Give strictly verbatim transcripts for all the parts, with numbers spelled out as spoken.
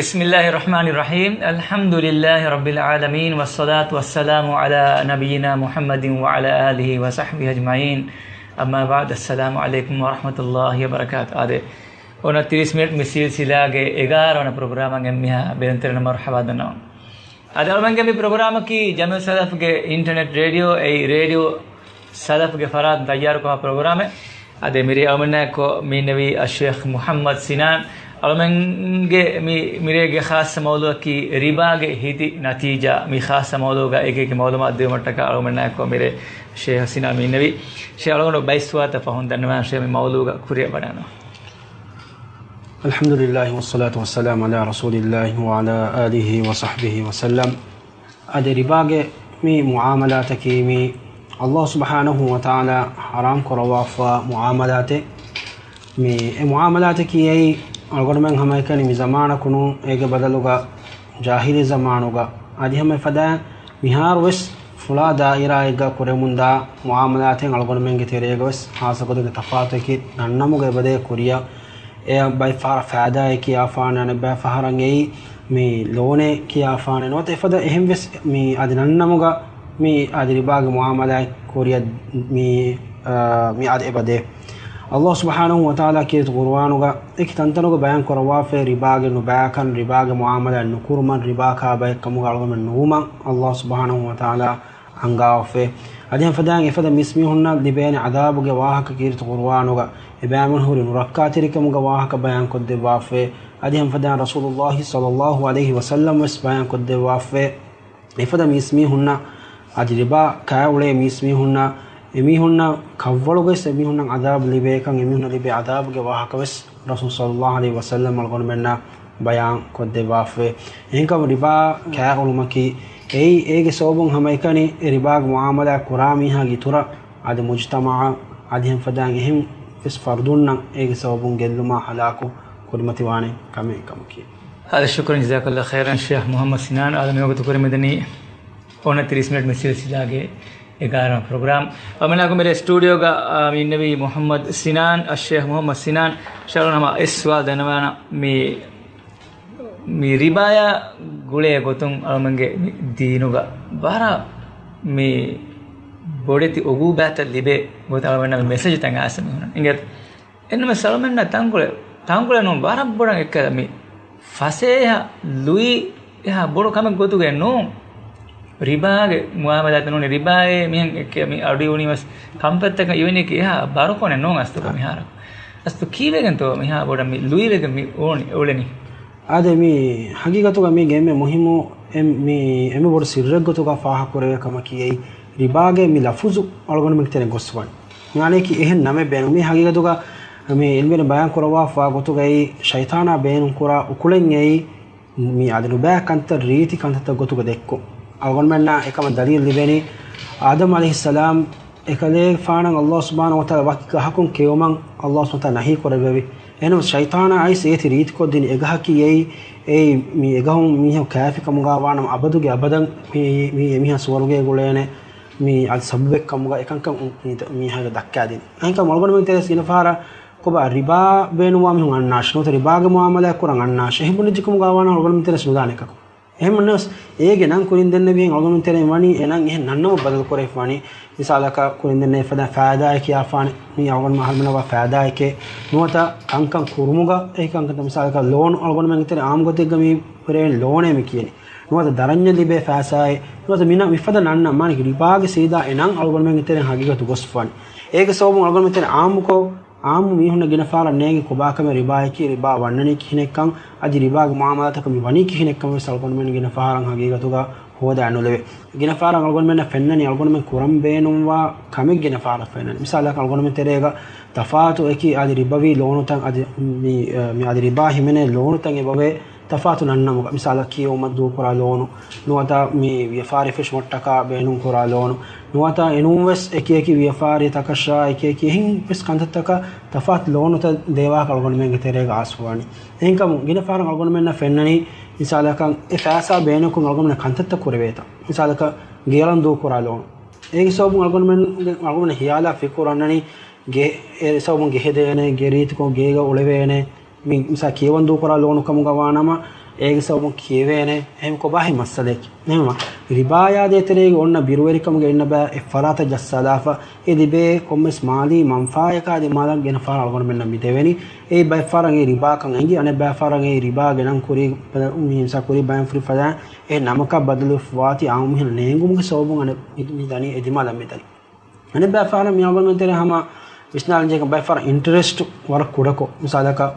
بسم الله الرحمن الرحيم. الحمد لله رب العالمين، والصلاة والسلام على نبينا محمد وعلى آله وصحبه أجمعين. أما بعد، السلام عليكم ورحمة الله وبركاته. އާދެ، އޮނަ ތިރީސް މިނިޓް މި ސިލްސިލާގެ އެގާރަ ވަނަ ޕްރޮގްރާމަށް އެންމެހާ ބޭނުންތެރިންނަށް މަރުޙަބާ ދަންނަވަން. އަދި އަޅުމެންގެ މި ޕްރޮގްރާމަކީ ޖަމިޢު ސަލަފްގެ އިންޓަރނެޓް ރޭޑިއޯ، އެއީ ރޭޑިއޯ ސަލަފްގެ ފަރާތުން ތައްޔާރުކޮށް ޕްރޮގްރާމެއް. އަދި މިރޭ އަޅުމެންނާއެކު މި އިންނެވީ އައްޝޭޚް މުޙައްމަދު ސިނާން. އަޅުމެންގެ މި، މިރޭގެ ޚާއްޞަ މައުޟޫޢަކީ ރިބާގެ ހިތި ނަތީޖާ. މި ޚާއްޞަ މައުޟޫޢުގަ އެކިއެކި މައުލޫމާތު ދިއުމަށްޓަކާ އަޅުމެންނާއެކު މިރޭ ޝޭޚް ސިނާން މި އިންނެވީ. ޝޭޚް އަޅުގަނޑު ބައެއް ސުވާލުތައް ފަހުން ދަންނަވާން ޝޭޚް މި މައުޟޫޢުގަ ކުރިއަށް ވަޑާނަވާ. الحمد لله والصلاة والسلام على رسول الله وعلى آله وصحبه وسلم. އަދި ރިބާގެ މި މުޢާމަލާތަކީ މި ﷲ ސުބްޙާނަހޫ ވަތަޢާލާ ޙަރާމް ކުރައްވާފަ މުޢާމަލާތެއް. މި އެ މުޢާމަލާތަކީ އެއީ އަޅުގަނޑުމެން ހަމައެކަނި މި ޒަމާނަކު ނޫން، އޭގެ ބަދަލުގަ ޖާހިލީ ޒަމާނުގަ އަދި ހަމަ އެފަދައިން މިހާރު ވެސް ފުޅާ ދާއިރާއެއްގަ ކުރެމުންދާ މުޢާމަލާތެއް އަޅުގަނޑުމެންގެ ތެރޭގަ ވެސް ހާއްސަ ގޮތުގެ ތަފާތު އެކި ނަންނަމުގަ އެބަދޭ ކުރިއަށް. އެ ބައެއް ފަހަރަށް ފައިދާއެއް ކިޔާފާނެ، އަނެއް ބައެއް ފަހަރަށް އެއީ މި ލޯނެއް ކިޔާފާނެ. ނުވަތަ އެފަދަ އެހެން ވެސް މި އަދި ނަންނަމުގަ މި އަދި ރިބާގެ މުޢާމަލާތް ކުރިއަށް މި، އާ، މި އަދި އެބަދޭ. ﷲ ސުބްޙާނަހޫ ވަތަޢާލާ ކީރިތި ޤުރުއާނުގަ އެކި ތަންތަނުގަ ބަޔާން ކުރައްވާފައި ރިބާގެ ނުބައިކަން، ރިބާގެ މުޢާމަލާތް ނުކުރުމަށް، ރިބާ ކާ ބައެއް ކަމުގަ އަޅުގަނޑުމެން ނުވުމަށް ﷲ ސުބްޙާނަހޫ ވަތަޢާލާ އަންގާފައި. އަދި ހަމަ އެފަދައިން އެފަދަ މީސްމީހުންނަށް ލިބޭނެ ޢަޛާބުގެ ވާހަކަ ކީރިތި ޤުރުއާނުގަ އެބައިމީހުން ހުރި ނުރައްކާތެރިކަމުގެ ވާހަކަ ބަޔާންކޮށްދެއްވާފައި. އަދި ހަމަ އެފަދައިން ރަސޫލުﷲ ޞައްލައްލާހު ޢަލައިހި ވަސައްލަމް ވެސް ބަޔާންކޮށްދެއްވާފައި. އެފަދަ މީސްމީހުންނަށް އަދި ރިބާ ކާ އުޅޭ މީސްމީހުންނަށް، އެމީހުންނަށް ކަށްވަޅުގައި އެމީހުންނަށް ޢަޛާބު ލިބޭކަން، އެމީހުންނަށް ލިބޭ ޢަޛާބުގެ ވާހަކަވެސް ރަސޫލު ޞައްލައްލާހު ޢަލައިހި ވަސައްލަމް އަޅުގަނޑުމެންނަށް ބަޔާން ކޮށްދެއްވާފައި. އެހެންކަމުން ރިބާ ކާ އުޅުމަކީ އެއީ، އޭގެ ސަބަބުން ހަމައެކަނި އެ ރިބާގެ މުޢާމަލާތް ކުރާ މީހާގެ އިތުރަށް އަދި މުޖުތަމަޢަށް އަދި ހަމަ އެފަދައިން އެހެން ވެސް ފަރުދުންނަށް އޭގެ ސަބަބުން ގެއްލުމާ ހަލާކު ކުރިމަތިވާނެ ކަމެއް ކަމަކީ. އާދެ، ޝުކުރުން، ޖަޒާކައްލާހު ޚައިރަން ޝޭޚް މުޙައްމަދު ސިނާން. އާދެ، މިވަގުތު ކުރިމަތިވަނީ އޮނަ ތިރީސް މިނިޓް މި ސިލްސިލާގެ އެގާރަ ޕްރޮގްރާމް. އަޅުމެންނާއެކު މިރޭ ސްޓޫޑިއޯގަ، އާ، މި އިންނެވީ މުޙައްމަދު ސިނާން، އައްޝޭޚް މުޙައްމަދު ސިނާން. ޝޭޚް ހަމަ އެއް ސުވާލު ދަންނަވާނަ، މި، މި ރިބާޔާ ގުޅޭ ގޮތުން އަޅުމެންގެ މި ދީނުގަ ވަރަށް މި ބޮޑެތި އުގޫބާތައް ލިބޭ ގޮތަށް އަޅުމެންނަށް މި މެސެޖުތައް އައިސް މިހުންނަ އިނގޭތަ؟ އެންމެ ސަޅުމެންނަށް ތަންކޮޅެއް، ތަންކޮޅެއް ނޫން، ވަރަށް ބޮޑަށް އެއްކަލަ މި ފަސޭހަ ލުއި އެހާ ބޮޑު ކަމެއް ގޮތުގައެއް ނޫން. ރިބާގެ މުޢާމަލާތު ނޫނީ، ރިބާއޭ މިހެން އެއްކެ މި އަޑު އިވުނީ ވެސް ކަންފަތްތަކަށް އިވެނީކީ އެހާ ބަރުކޮނެއް ނޫން އަސްތުކޮށް މިހާރަކު. އަސްތު ކީއްވެގެންތޯ މިހާ ބޮޑަށް މި ލުއިވެގެން މި އުޅެނީ؟ އާދެ، މި ހަގީގަތުގަ މީގެ އެންމެ މުހިއްމު އެން-، މި އެންމެ ބޮޑު ސިއްރެއް ގޮތުގަ ފާހަގަކުރެވޭ ކަމަކީ އެއީ ރިބާގެ މި ލަފުޒު އަޅުގަނޑުމެންގެ ތެރެއިން ގޮސްފަން. މި އަނެކީ އެހެން ނަމެއް ބޭނުން. މި ހަގީގަތުގަ މި އިލްމުވެރިން ބަޔާން ކުރައްވާފާ ގޮތުގައި ޝައިޠާނާ ބޭނުން ކުރާ އުކުޅެއް އެއީ މި އަދި ނުބައި ކަންތައް ރީތި ކަންތައްތައް ގޮތުގަ ދެއްކުން. އަޅުގަނޑުމެންނަށް އެކަމަށް ދަލީލު ލިބެނީ އާދަމް ޢަލައިހިއްސަލާމް އެކަލޭގެފާނަށް ﷲ ސުބްޙާނަހޫ ވަތަޢާލާ ވަކި ގަހަކުން ކެއުމަށް ﷲ ސުބްޙާނަހޫ ވަތަޢާލާ ނަހީ ކުރެއްވެވި. އެހެންވެ ޝައިޠާނާ އައިސް އޭތި ރީތިކޮށްދިނީ އެގަހަކީ އެއީ، އެއީ މި އެގަހުން މީހަކު ކާފިކަމުގަ ވާނަމަ އަބަދުގެ އަބަދަށް މި، މި އެމީހާ ސުވަރުގޭ ގުޅޭނެ މި އަދި ސަބަބެއްކަމުގަ އެކަންކަން މި މީހާގެ ދައްކާދިނީ. އެހެންކަމުން އަޅުގަނޑުމެން ތެރޭސް ގިނަ ފަހަރަށް ކޮބާ ރިބާ ބޭނުންވާ މީހުން އަންނާށި، ނުވަތަ ރިބާގެ މުޢާމަލާތް ކުރަން އަންނާށި. އެހެން ބުނެއްޖެކަމުގަ ވާނަމަ އަޅުގަނޑުމެން ތެރޭސް ނުދާނެ އެކަކު. އެހެން ނަމަވެސް، އޭގެ ނަން ކުރިން ދެންނެވިހެން އަޅުގަނޑުމެން ތެރެއިން ވަނީ އެ ނަން އެހެން ނަންނަމަށް ބަދަލު ކުރެވިފަވަނީ. މިސާލަކަށް ކުރިން ދެންނެވި އެފަދަ ފައިދާއެއް ކިޔާފާނެ، މީ އަޅުގަނޑުމެން އަހަރުމެންނަށް ވާ ފައިދާއެކޭ. ނުވަތަ ކަންކަން ކުރުމުގަ އެހެން ކަންކަންތައް، މިސާލަކަށް ލޯނު އަޅުގަނޑުމެންގެ ތެރެއިން އާއްމު ގޮތެއްގަ މި ކުރެވޭނެ ލޯނޭ މި ކިޔަނީ. ނުވަތަ ދަރަންޏަށް ލިބޭ ފައިސާއޭ. ނުވަތަ މި ނަ-، މިފަދަ ނަންނަން، މާނައަކީ ރިބާގެ ސީދާ އެ ނަން އަޅުގަނޑުމެންގެ ތެރެއިން ހަގީގަތު ގޮސްފަވަނީ. އޭގެ ސަބަބުން އަޅުގަނޑުމެން ތެރެއިން އާއްމުކޮށް، އާއްމު މީހުންނަށް ގިނަ ފަހަރަށް ނޭނގި ކޮބާކަމެއް ރިބާއަކީ، ރިބާ ވަންނަނީ ކިހިނެއްކަން، އަދި ރިބާގެ މުޢާމަލާތަކަށް މި ވަނީ ކިހިނެއްކަމެއް ވެސް އަޅުގަނޑުމެން ގިނަ ފަހަރަށް ހަގީގަތުގަ ހޯދާ ނުލެވޭ. ގިނަ ފަހަރަށް އަޅުގަނޑުމެންނަށް ފެންނަނީ، އަޅުގަނޑުމެން ކުރަން ބޭނުންވާ ކަމެއް ގިނަ ފަހަރަށް ފެންނަނީ. މިސާލަކަށް އަޅުގަނޑުމެން ތެރޭގަ ތަފާތު އެކި އަދި ރިބަވީ ލޯނުތައް އަދި މި، މި އަދި ރިބާ ހިމެނޭ ލޯނުތައް އެބަވޭ ތަފާތު ނަންނަމުގަ. މިސާލަކަށް ކިޔެވުމަށް ދޫކުރާ ލޯނު، ނުވަތަ މި ވިޔަފާރި ފެށުމަށްޓަކާ ބޭނުންކުރާ ލޯނު، ނުވަތަ އެނޫންވެސް އެކި އެކި ވިޔަފާރި ތަކަށާ އެކި އެކި އެހެން ވެސް ކަންތައްތަކަށް ތަފާތު ލޯނުތައް ދޭވާކަށް އަޅުގަނޑުމެންގެ ތެރޭގަ އައިސްފަވަނީ. އެހެންކަމުން ގިނަ ފަހަރަށް އަޅުގަނޑުމެންނަށް ފެންނަނީ، މިސާލަކަށް އެ ފައިސާ ބޭނުންކޮށް އަޅުގަނޑުމެންނަށް ކަންތައްތައް ކުރެވޭތަ؟ މިސާލަކަށް ގެއަޅަން ދޫކުރާ ލޯނު. އޭގެ ސަބަބުން އަޅުގަނޑުމެން، އަޅުގަނޑުމެން ހިޔާލާ ފިކުރު އަންނަނީ ގެ، އެ ސަބަބުން ގެ ހެދޭނެ، ގެ ރީތިކޮށް ގޭގަ އުޅެވޭނެ. މި މިސާ ކިޔެވަން ދޫކުރާ ލޯނު ކަމުގަ ވާނަމަ، އޭގެ ސަބަބުން ކިޔެވޭނެ އެހެން ކޮބާހޭ މައްސަލައެއް. އެހެންވީމަ، ރިބާޔާ ދޭތެރޭގެ އޮންނަ ބިރުވެރިކަމުގެ އިންނަ ބައި އެއް ފަރާތަށް ޖައްސާލާފަ، އެ ލިބޭ ކޮންމެސް މާލީ މަންފާއަކާ ދިމާލަށް ގިނަ ފަހަރަށް އަޅުގަނޑުމެންނަށް މި ދެވެނީ. އެއީ ބައެއް ފަހަރަށް އެ ރިބާކަން އެނގި، އަނެއް ބައި ފަހަރަށް އެ ރިބާގެ ނަން ކުރީ، މި މިސާ ކުރީ ބަޔަން ފުރި ފަދައިން އެ ނަމަކަށް ބަދަލު ވާތީ އާއްމު މީހުން ނޭނގުމުގެ ސަބަބުން އަނެއް މި ދަނީ އެ ދިމާލަށް މި ދަނީ. އަނެއް ބައި ފަހަރަށް މި އަޅުގަނޑުމެން ތެރޭ ހަމަ ވިސްނާލަން ޖެހޭ ބައެއް ފަހަރަށް އިންޓަރެސްޓް ވަރަށް ކުޑަކޮށް، މިސާލަކަށް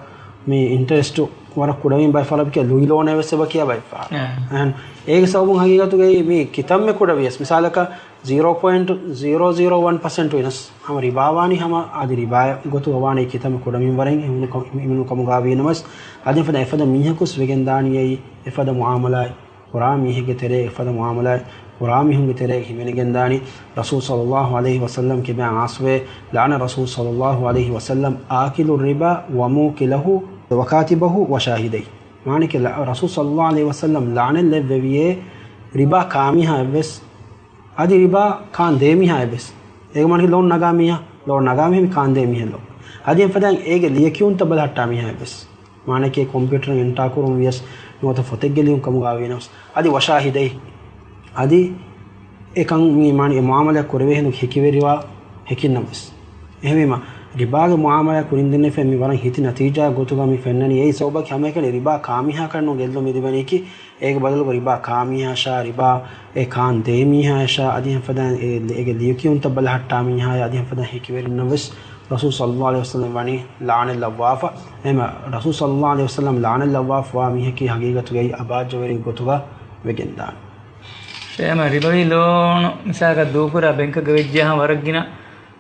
މި އިންޓަރެސްޓް ވަރަށް ކުޑަވީ ބައެއް ފަހަރަށް ބިކޭ ލުއި ލޯނެއް ވެސް އެބަ ކިޔާ ބައެއް ފަހަރަށް. އެ. އެހެން އޭގެ ސަބަބުން ހަގީގަތުގައި މި ކިތަންމެ ކުޑަވިޔަސް، މިސާލަކަށް ޒީރޯ ޕޮއިންޓް ޒީރޯ ޒީރޯ ވަން ޕަސެންޓް ވިޔަސް ހަމަ ރިބާވާނީ ހަމަ އަދި ރިބާއަށް ގޮތުގަ ވާނެ ކިތަންމެ ކުޑަ މިންވަރެއް އެ މިނު ކަމުގަ ވީނަމަވެސް، އަދި ފަދަ އެފަދަ މީހަކުސް ވެގެން ދާނީ އެއީ އެފަދަ މުއާމަލާތް ކުރާ މީހެއްގެ ތެރޭ، އެފަދަ މުއާމަލާތް ކުރާ މީހުންގެ ތެރޭގަ ހިމެނިގެންދާނީ. ރަސޫލު ޞައްލައްލާހު ޢަލައިހި ވަސައްލަމް ކިބައިން އާސްވޭ، لعن رسول صلى الله عليه وسلم آكل الربا وموكله وكاتبه وشاهديه. މާނައަކީ ރަސޫލު ޞައްލައްލާހު ޢަލައިހި ވަސައްލަމް ލަޢުނަތް ލެއްވެވިއޭ ރިބާ ކާ މީހާ އެއްވެސް، އަދި ރިބާ ކާން ދޭ މީހާ އެއްވެސް. އޭގެ މާނައަކީ ލޯން ނަގާ މީހާ، ލޯން ނަގާ މީހާ މި ކާން ދޭ މީހެއް ލޯ. އަދި އެފަދައިން އޭގެ ލިޔެކިޔުންތައް ބަލަހައްޓާ މީހާ އެއްވެސް. މާނައަކީ ކޮމްޕިއުޓަރުން އެންޓާ ކުރުން ވިޔަސް ނުވަތަ ފޮތެއްގެ ލިޔުން ކަމުގަ ވީނަމަވެސް. އަދި ވަޝާހިދައި. އަދި އެކަން މި މާނަ އެ މުއާމަލާތް ކުރެވޭ ހިނދު ހެކިވެރިވާ ހެކިންނަމަވެސް. އެހެންވީމަ، ރިބާގެ މުއާމަލާތް ކުރިން ދެންނެފަ މި ވަރަށް ހިތި ނަތީޖާ ގޮތުގަ މި ފެންނަނީ. އެއީ ސަބަބަކީ ހަމައެކަނި ރިބާ ކާމިހާކަށް ނޫން ގެއްލުން މި ލިބެނީކީ. އޭގެ ބަދަލުގަ ރިބާ ކާމީހާއަށާ، ރިބާ އެ ކާން ދޭ މީހާއަށާ، އަދި އެފަދައިން އެ، އޭގެ ލިޔެކިޔުންތައް ބަލަހައްޓާ މީހާޔާ، އަދި އެފަދައިން ހެކިވެރިންނަށް ވެސް ރަސޫލު ޞައްލައްލާހު ޢަލައިހި ވަސައްލަމް ވަނީ ލަޢުނަތް ލައްވާފަ. އެހެންމަ ރަސޫލު ޞައްލައްލާހު ޢަލައިހި ވަސައްލަމް ލަޢުނަތް ލައްވާފަވާ މީހަކީ ހަގީގަތުގައި އަބާއްޖަވެރި ގޮތުގަ ވެގެންދާނެ. އެހެންމަ ރިބަވީ ލޯނު މިސާލަކަށް ދޫކުރާ ބެންކަށް ވެއްޖެއްޔާ ހަމަ ވަރަށް ގިނަ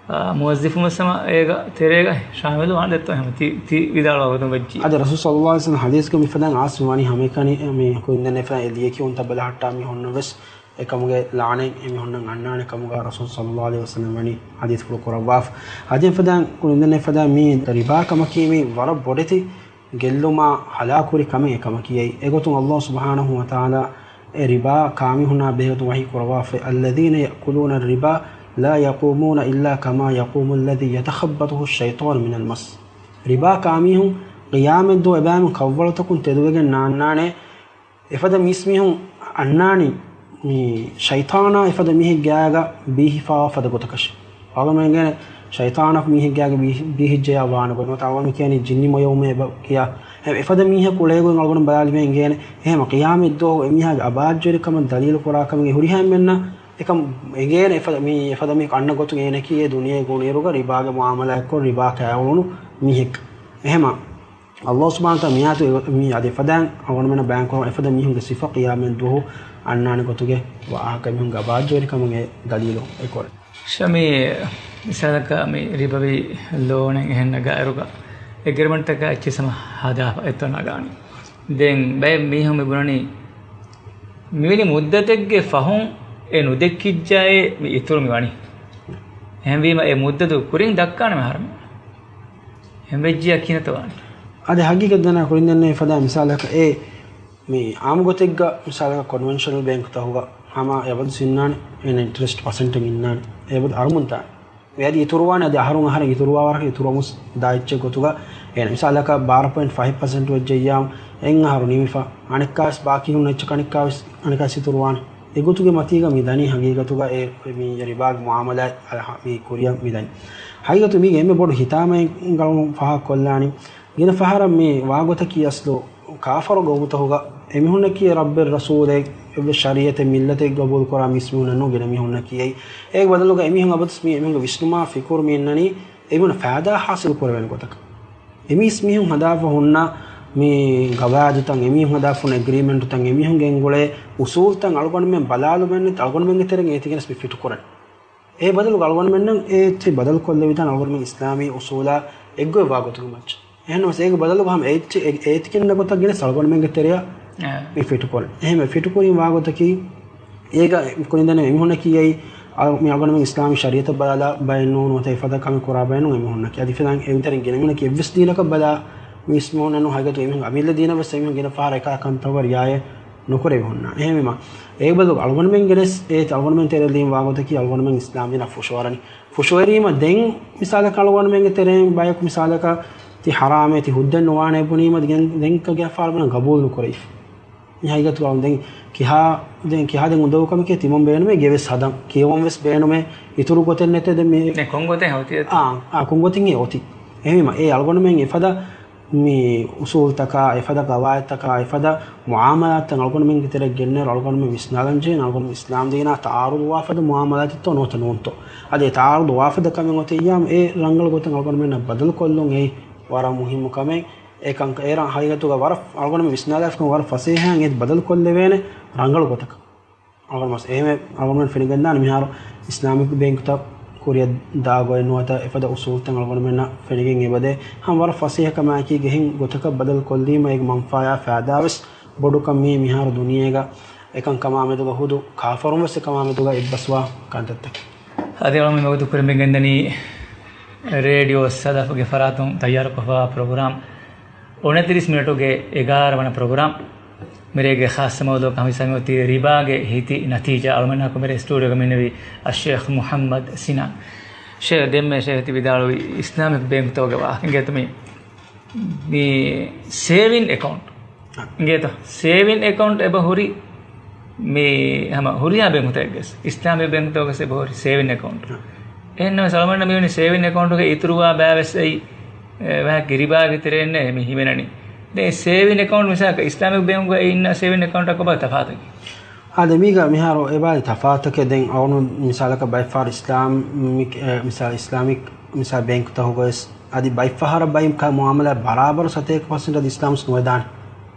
އާ، މުވައްޒިފުން ވެސް ހަމަ އޭގަ ތެރޭގަ ޝާމިލު ވާނެ ދެއްތޯ ހަމަ ތި، ތި ވިދާޅުވާ ގޮތުން ވެއްޖިއްޔާ. އަދި ރަސޫލު ޞައްލައްލާހު ޢަލައިހި ވަސައްލަމް ޙަދީޘްގަ މިފަދައިން އާސް ވަނީ ހަމައެކަނި މި ކުރިންދެން އެފަދަ އެ ލިޔެކިޔުންތައް ބަލަހައްޓާ މީހުންނަށް ވެސް އެކަމުގެ ލަޢުނަތް އެމީހުންނަށް އަންނާނެ ކަމުގަ ރަސޫލު ޞައްލައްލާހު ޢަލައިހި ވަސައްލަމް ވަނީ ޙަދީޘްފުޅު ކުރައްވާފަ. އަދި އެފަދައިން ކުރިންދެން އެފަދަ މި ރިބާ ކަމަކީ މި ވަރަށް ބޮޑެތި ގެއްލުމާ ހަލާކުވެރި ކަމެއް އެކަމަކީ. އެގޮތުން ﷲ ސުބްޙާނަހޫ ވަތަޢާލާ އެ ރިބާ ކާމީހުންނާ ބެހޭގޮތުން ވަޙީ ކުރައްވާފައި، الذين يأكلون الربا لا يقومون إلا كما يقوم الذي يتخبطه الشيطان من المس. ރިބާ ކާމީހުން ޤިޔާމަތްދުވަހު އެބައިމީހުން ކަށްވަޅުތަކުން ތެދުވެގެން ނާންނާނެ. އެފަދަ މީސްމީހުން އަންނާނީ މި ޝައިޠާނާ އެފަދަ މީހެއްގެ ގާގަ ބީހިފާވާ ފަދަ ގޮތަކަށް. އަޅުގަނޑުމެން އެނގޭނެ ޝައިޠާނަކު މީހެއްގެ ގާގަ ބީ، ބީހިއްޖެޔާ ވާނެ ގޮތް. ނުވަތަ އަޅުގަނޑު ކިޔަނީ ޖިންނި މޮޔައުމޭ އެބަ ކިޔާ. އެ، އެފަދަ މީހަކު އުޅޭ ގޮތް އަޅުގަނޑު ބަލާލިމޭ އެނގޭނެ. އެހެން ޤިޔާމަތްދުވަހު އެމީހާގެ އަބާއްޖަވެރިކަމަށް ދަލީލު ކުރާ ކަމެއް ހުރިހާ އެންމެންނަށް އެކަން އެނގޭނެ. އެފަދަ މީ، އެފަދަ މީހަކު އަންނަ ގޮތުން އޭނަކީ އެ ދުނިޔޭގަ އުޅުނުއިރުގަ ރިބާގެ މުޢާމަލާތްކޮށް ރިބާ ކައިއުޅުނު މީހެއް. އެހެމަ ﷲ ސުބްޙާނަހޫ ވަތަޢާލާ މިއާޔަތު އެ، މި އަދި އެފަދައިން އަޅުގަނޑުމެންނަށް ބަޔާންކުރަން އެފަދަ މީހުންގެ ސިފަ ޤިޔާމަތްދުވަހު އަންނާނެ ގޮތުގެ ވާހަކަ މީހުންގެ އަބާއްޖަވެރިކަމުގެ ދަލީލު އެކޮޅެއް. ޝަމީ، މިސާލަކަށް މި ރިބަވީ ލޯނެއް އެހެން ނަގާއިރުގަ އެގްރިމެންޓްތަކާ އެއްޗިސް ހަމަ ހަދާފަ އެތޯ ނަގާނީ. ދެން ބައެއް މީހުން މި ބުނަނީ މިވެނި މުއްދަތެއްގެ ފަހުން އެ ނުދެއްކިއްޖާއޭ މި އިތުރު މި ވަނީ. އެހެންވީމަ އެ މުއްދަތު ކުރިން ދައްކާނަމޭ އަހަރެމެން. އެހެން ވެއްޖިއްޔާ ކިހިނެއްތޯ ވާނީ؟ އަދި ހަގީގަތް ދަނާ ކުރިން ދެންނެވި ފަދަ މިސާލަކަށް އެ މި އާންމު ގޮތެއްގަ މިސާލަކަށް ކޮންވެންޝަނަލް ބޭންކްތަކުގަ ހަމަ އެބަދު ސިންނާނެ އޭނަ އިންޓްރެސްޓް ޕަސެންޓެއް އިންނާނެ. އެބަދު އަރުމުންތާ އެއަދި އިތުރުވާނެ އަދި އަހަރުން އަހަރަށް އިތުރުވާ ވަރަކަށް އިތުރުވަމުސް ދާ އެއްޗެއް ގޮތުގަ އޭނަ މިސާލަކަށް ބާރަ ޕޮއިންޓް ފައިވް ޕަސެންޓް ވެއްޖެއްޔާ އެއް އަހަރު ނިމިފަ އަނެއްކާވެސް ބާކީ ހުންނަ އެއްޗަކަށް އަނެއްކާވެސް އަނެއްކާވެސް އިތުރުވާނެ. އެގޮތުގެ މަތީގަ މި ދަނީ ހަގީގަތުގަ އެ މި ރިބާގެ މުއާމަލާތް މި ކުރިއަށް މި ދަނީ. ހަގީގަތު މީގެ އެންމެ ބޮޑު ހިތާމައެއް ގައުމު ފާހަގަކޮށްލާނީ. ގިނަ ފަހަރަށް މި ވާގޮތަކީ އަސްލު ކާފަރު ގައުމުތަކުގަ އެމީހުންނަކީ ރައްބެއް ރަސޫލެއް އެއްވެސް ޝަރީއަތެއް މިއްލަތެއް ގަބޫލުކުރާ މީސްމީހުންނެއް ނޫން ގިނަ މީހުންނަކީ އެއީ. އޭގެ ބަދަލުގަ އެމީހުން އަބަދުސް މި އެމީހުންގެ ވިސްނުމާ ފިކުރު މި އިންނަނީ އެމީހުން ފައިދާ ހާސިލު ކުރެވޭނެ ގޮތަކަށް. އެމީސްމީހުން ހަދާފަ ހުންނަ މި ގަވާއިދުތައް، އެމީހުން ހަދާފަ ހުންނަ އެގްރީމެންޓުތައް، އެމީހުންގެ އެނގުޅޭ އުސޫލްތައް އަޅުގަނޑުމެން ބަލާލުމެއްނެތި އަޅުގަނޑުމެންގެ ތެރެއިން އޭތިގެނެސް މި ފިޓުކުރަން. އޭ ބަދަލުގަ އަޅުގަނޑުމެންނަށް އޭތި ބަދަލުކޮށްލެވިދާނެ އަޅުގަނޑުމެން އިސްލާމީ އުސޫލާ އެއްގޮތް ވާގޮތުގެ މައްޗަށް. އެހެންނަމަސް އޭގެ ބަދަލުގަ ހަމަ އޭތި، އޭ، އޭތި ކިންނަ ގޮތަށް ގެނެސް އަޅުގަނޑުމެންގެ ތެރެއަށް އެ. މި ފިޓުކުރަން. އެހެން ފިޓުކުރީމަ ވާގޮތަކީ އޭގަ ކުރިންދެން އެމީހުންނަކީ އެއީ އަ، މި އަޅުގަނޑުމެން އިސްލާމީ ޝަރީއަތަށް ބަލާލާ ބައެއް ނޫން ނުވަތަ އެފަދަ ކަމެއް ކުރާ ބައެއް ނޫން އެމީހުންނަކީ. އަދި ފިލާން އެއިން ތެރެއިން ގިނަ މީހުންނަކީ އެއްވެސް ދީނަކަށް ބަލާ މީސްމީހުންނެއް ނޫން. ހަގީގަތު އެމީހުން އަމިއްލަ ދީނަށް ވެސް އެމީހުން ގިނަ ފަހަރަށް އެކާ ކަންތައް ރިއާޔަތް ނުކުރެވި ހުންނާނެ. އެހެންވީމަ އޭގެ ބަދަލުގަ އަޅުގަނޑުމެން ގެނެސް އޭތި އަޅުގަނޑުމެން ތެރެއަށް ލިޔުން ވާގޮތަކީ އަޅުގަނޑުމެން އިސްލާމް ދީނަށް ފުށުއަރަނީ. ފުށުއެރީމަ ދެން މިސާލަކަށް އަޅުގަނޑުމެންގެ ތެރެއިން ބަޔަކު މިސާލަކަށް ތި ހަރާމޭ ތި ހުއްދަ ނުވާނޭ ބުނީމަ ދެން، ދެން ގިނަ ފަހަރަށް ގަބޫލު ނުކުރެވިފަ. ހަގީގަތުގަ ދެން ކިހާ، ދެން ކިހާ ދެން އުނދަގޫ ކަމެކޭ ތިމަން ބޭނުމޭ ގެވެސް ހަދަން. ކިޔަވަން ވެސް ބޭނުމޭ. އިތުރު ގޮތެއް ނެތޭ ދެން މި. ދެން ކޮން ގޮތެއް އޮތީ؟ އާ، އާ، ކޮން ގޮތެއް އޮތީ؟ އެހެންވީމަ، އެ އަޅުގަނޑުމެން އެފަދަ މި އުސޫލްތަކާ، އެފަދަ ގަވާއިދުތަކާ، އެފަދަ މުއާމަލާތްތައް އަޅުގަނޑުމެންގެ ތެރެއަށް ގެންނައިރު އަޅުގަނޑުމެން ވިސްނާލަން ޖެހޭނެ، އަޅުގަނޑު އިސްލާމް ދީނާ ތައާރުދުވާފަދަ މުއާމަލާތެއްތޯ ނުވަތަ ނޫންތޯ؟ އަދި އެ ތައާރުދުވާފަދަ ކަމެއް އޮތިއްޔާމު އެ ރަނގަޅު ގޮތަށް އަޅުގަނޑުމެންނަށް ބަދަލުކޮށްލުން އެއީ ވަރަށް މުހިއްމު ކަމެއް. އެކަން އޭރަށް ހަގީގަތުގަ ވަރަށް އަޅުގަނޑުމެން ވިސްނާލާފަ ވަރަށް ފަސޭހައިން އެ ބަދަލުކޮށްލެވޭނެ ރަނގަޅު ގޮތަކަށް. އަޅުގަނޑު މަސް އެހެން އަޅުގަނޑުމެން ފެނިގެންދާނެ މިހާރު އިސްލާމިކް ބޭންކުތައް ކުރިއަށް ދާ ގޮތް ނުވަތަ އެފަދަ އުސޫލްތައް އަޅުގަނޑުމެންނަށް ފެނިގެން އެބަދޭ. ހަމަ ވަރަށް ފަސޭހަ ކަމާއެކީ އެހެން ގޮތަކަށް ބަދަލު ކޮށްލީމަ އޭގެ މަންފާޔާ ފައިދާވެސް ބޮޑުކަން މީ މިހާރު ދުނިޔޭގަ އެކަންކަމާ މެދުގަ ހުދު ކާފަރުން ވެސް އެކަމާ މެދުގަ އެއްބަސްވާ ކަންތައްތަކެއް. އަދި އަޅުގަނޑު މިވަގުތު ކުރިމަގެންދަނީ ރޭޑިއޯ ސަލަފުގެ ފަރާތުން ތައްޔާރުކޮށްފަވާ ޕްރޮގްރާމް އުނަތިރީސް މިނެޓުގެ އެގާރަ ވަނަ ޕްރޮގްރާމް. މިރޭގެ ޚާއްޞަ މައުޟޫޢަކަށް ހަމަ ހިސާބު އޮތީ ރިބާގެ ހިތި ނަތީޖާ. އަޅުގަނޑާ ކުރިން މިރޭ ސްޓޫޑިއޯގަ މިންނެވި އައްޝޭޚް މުޙައްމަދު ސިނާން. ޝޭޚް، ދެންމެ ޝޭޚް ތި ވިދާޅުވި އިސްލާމިކް ބޭންކުތަކުގެ ވާހަކަ އިނގޭތަ މި، މި ސޭވިން އެކައުންޓް. އިނގޭތަ؟ ސޭވިން އެކައުންޓް އެބަ ހުރި މި ހަމަ ހުރިހާ ބޭންކުތަކެއްގަސް، އިސްލާމީ ބޭންކުތަކުގަސް އެބަ ހުރި ސޭވިން އެކައުންޓް. އެހެންނަމަވެސް އަޅުގަނޑަށް މިވަނީ ސޭވިން އެކައުންޓުގެ އިތުރުވާ ބައިވެސް އެއީ، އެ، ވާހަކަ ރިބާގެ ތެރެއިންނޭ މި ހިމެނެނީ. ދެން ސޭވިން އެކައުންޓް މިސާލަކަށް އިސްލާމިކް ބޭންކުގައި އިންނަ ސޭވިން އެކައުންޓަށް ކޮބާ ތަފާތަކީ؟ އާދެ، މީގަ މިހާރު އެބާ ތަފާތަކެއް ދެން އަޅުގަނޑު މިސާލަކަށް ބައެއް ފަހަރު އިސްލާމިކް، އެ، މިސާ އިސްލާމިކް، މިސާ ބޭންކުތަކުގަވެސް އަދި ބައެއް ފަހަރަށް ބައި މުއާމަލާތް ބަރާބަރު ސަތޭކަ ޕަސެންޓް އަދި އިސްލާމްސް ނުވެދާނެ.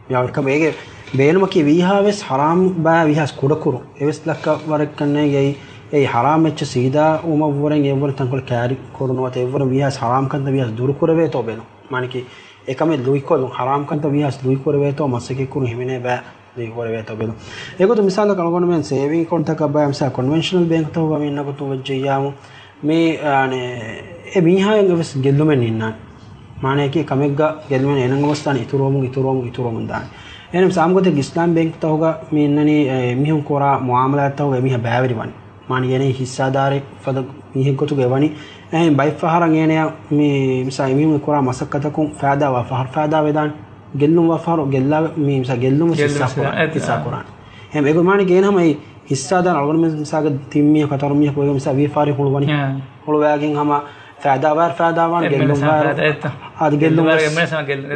މި އަޅުކަމަށް އޭގެ ބޭނުމަކީ ވީހާވެސް ހަރާމް ބަޔާ ވީހާވެސް ކުޑަކުރުން. އެވެސް ލައްކަ ވަރެއްކަންނޭގެ އެއީ، އެއީ ހަރާމް އެއްޗެއް ސީދާ ވުމަށްވުރެން އެއްވުރެން ތަންކޮޅެއް ކާރި ކުރުން ނުވަތަ އެއްވުރެން ވީހާވެސް ހަރާމް ކަންތައް ވީހާވެސް ދުރުކުރެވޭތޯ ބޭނުން. މާނަކީ އެކަމެއް ލުއިކޮށްލުން، ހަރާމް ކަންތައް ވީހާވެސް ލުއިކުރެވޭތޯ މަސައްކަތްކުރުން ހިމެނޭ ބަޔާ ލުއިކުރެވޭތޯ ބޭނުން. އެގޮތުން މިސާލަކަށް އަޅުގަނޑުމެން ސޭވިން އެކައުންޓްތަކަށް ބަޔާ މިސާ ކޮންވެންޝަނަލް ބޭންކުތަކުގަ މި އިންނަ ގޮތުން ވެއްޖެއްޔާމު، މި، އާނެ، އެ މީހާއަށް އެވެސް ގެއްލުމެއް ނިންނާނެ. މާނަޔަކީ ކަމެއްގަ ގެއްލުމެއް އޭނަ އަންގަވަސްދާނެ އިތުރުވަމުން، އިތުރުވަމުން، އިތުރުވަމުން ދާނެ. އެހެންވެސް އާއްމުގޮތެއްގަ އިސްލާމް ބޭންކުތަކުގަ މި އިންނަނީ، އެ، މީހުން ކުރާ މުއާމަލާތްތަކުގަ އެމީހާ ބައިވެރިވަނީ. މާނަ އޭނަ ހިއްސާދާރެއް ފަދަ މީހެއްގޮތުގަ އެވަނީ. އެހެން ބައެއް ފަހަރަށް އޭނަޔަށް މި މިސާ އެމީހުން ކުރާ މަސައްކަތަކުން ފައިދާވާ ފަހަރު ފައިދާވެދާނެ. ގެއްލުންވާ ފަހަރު ގެއްލާ މި މިސާ ގެއްލުން ވެސް ހިއްސާ ކުރާނެ. ހިއްސާ ކުރާނެ. އެހެން އެގޮތް މާނަ އޭނަ ހަމަ ހިއްސާދާނެ އަޅުގަނޑުމެން މިސާލަކަށް ތިން މީހަކު ހަތަރު މީހަކު އޮތް މިސާ ވިޔަފާރި ހުޅުވަނީ. ހުޅުވާގެން ހަމަ ފައިދާވާ ފައިދާވާން ގެއްލުން ވާ އަދި ގެއްލުން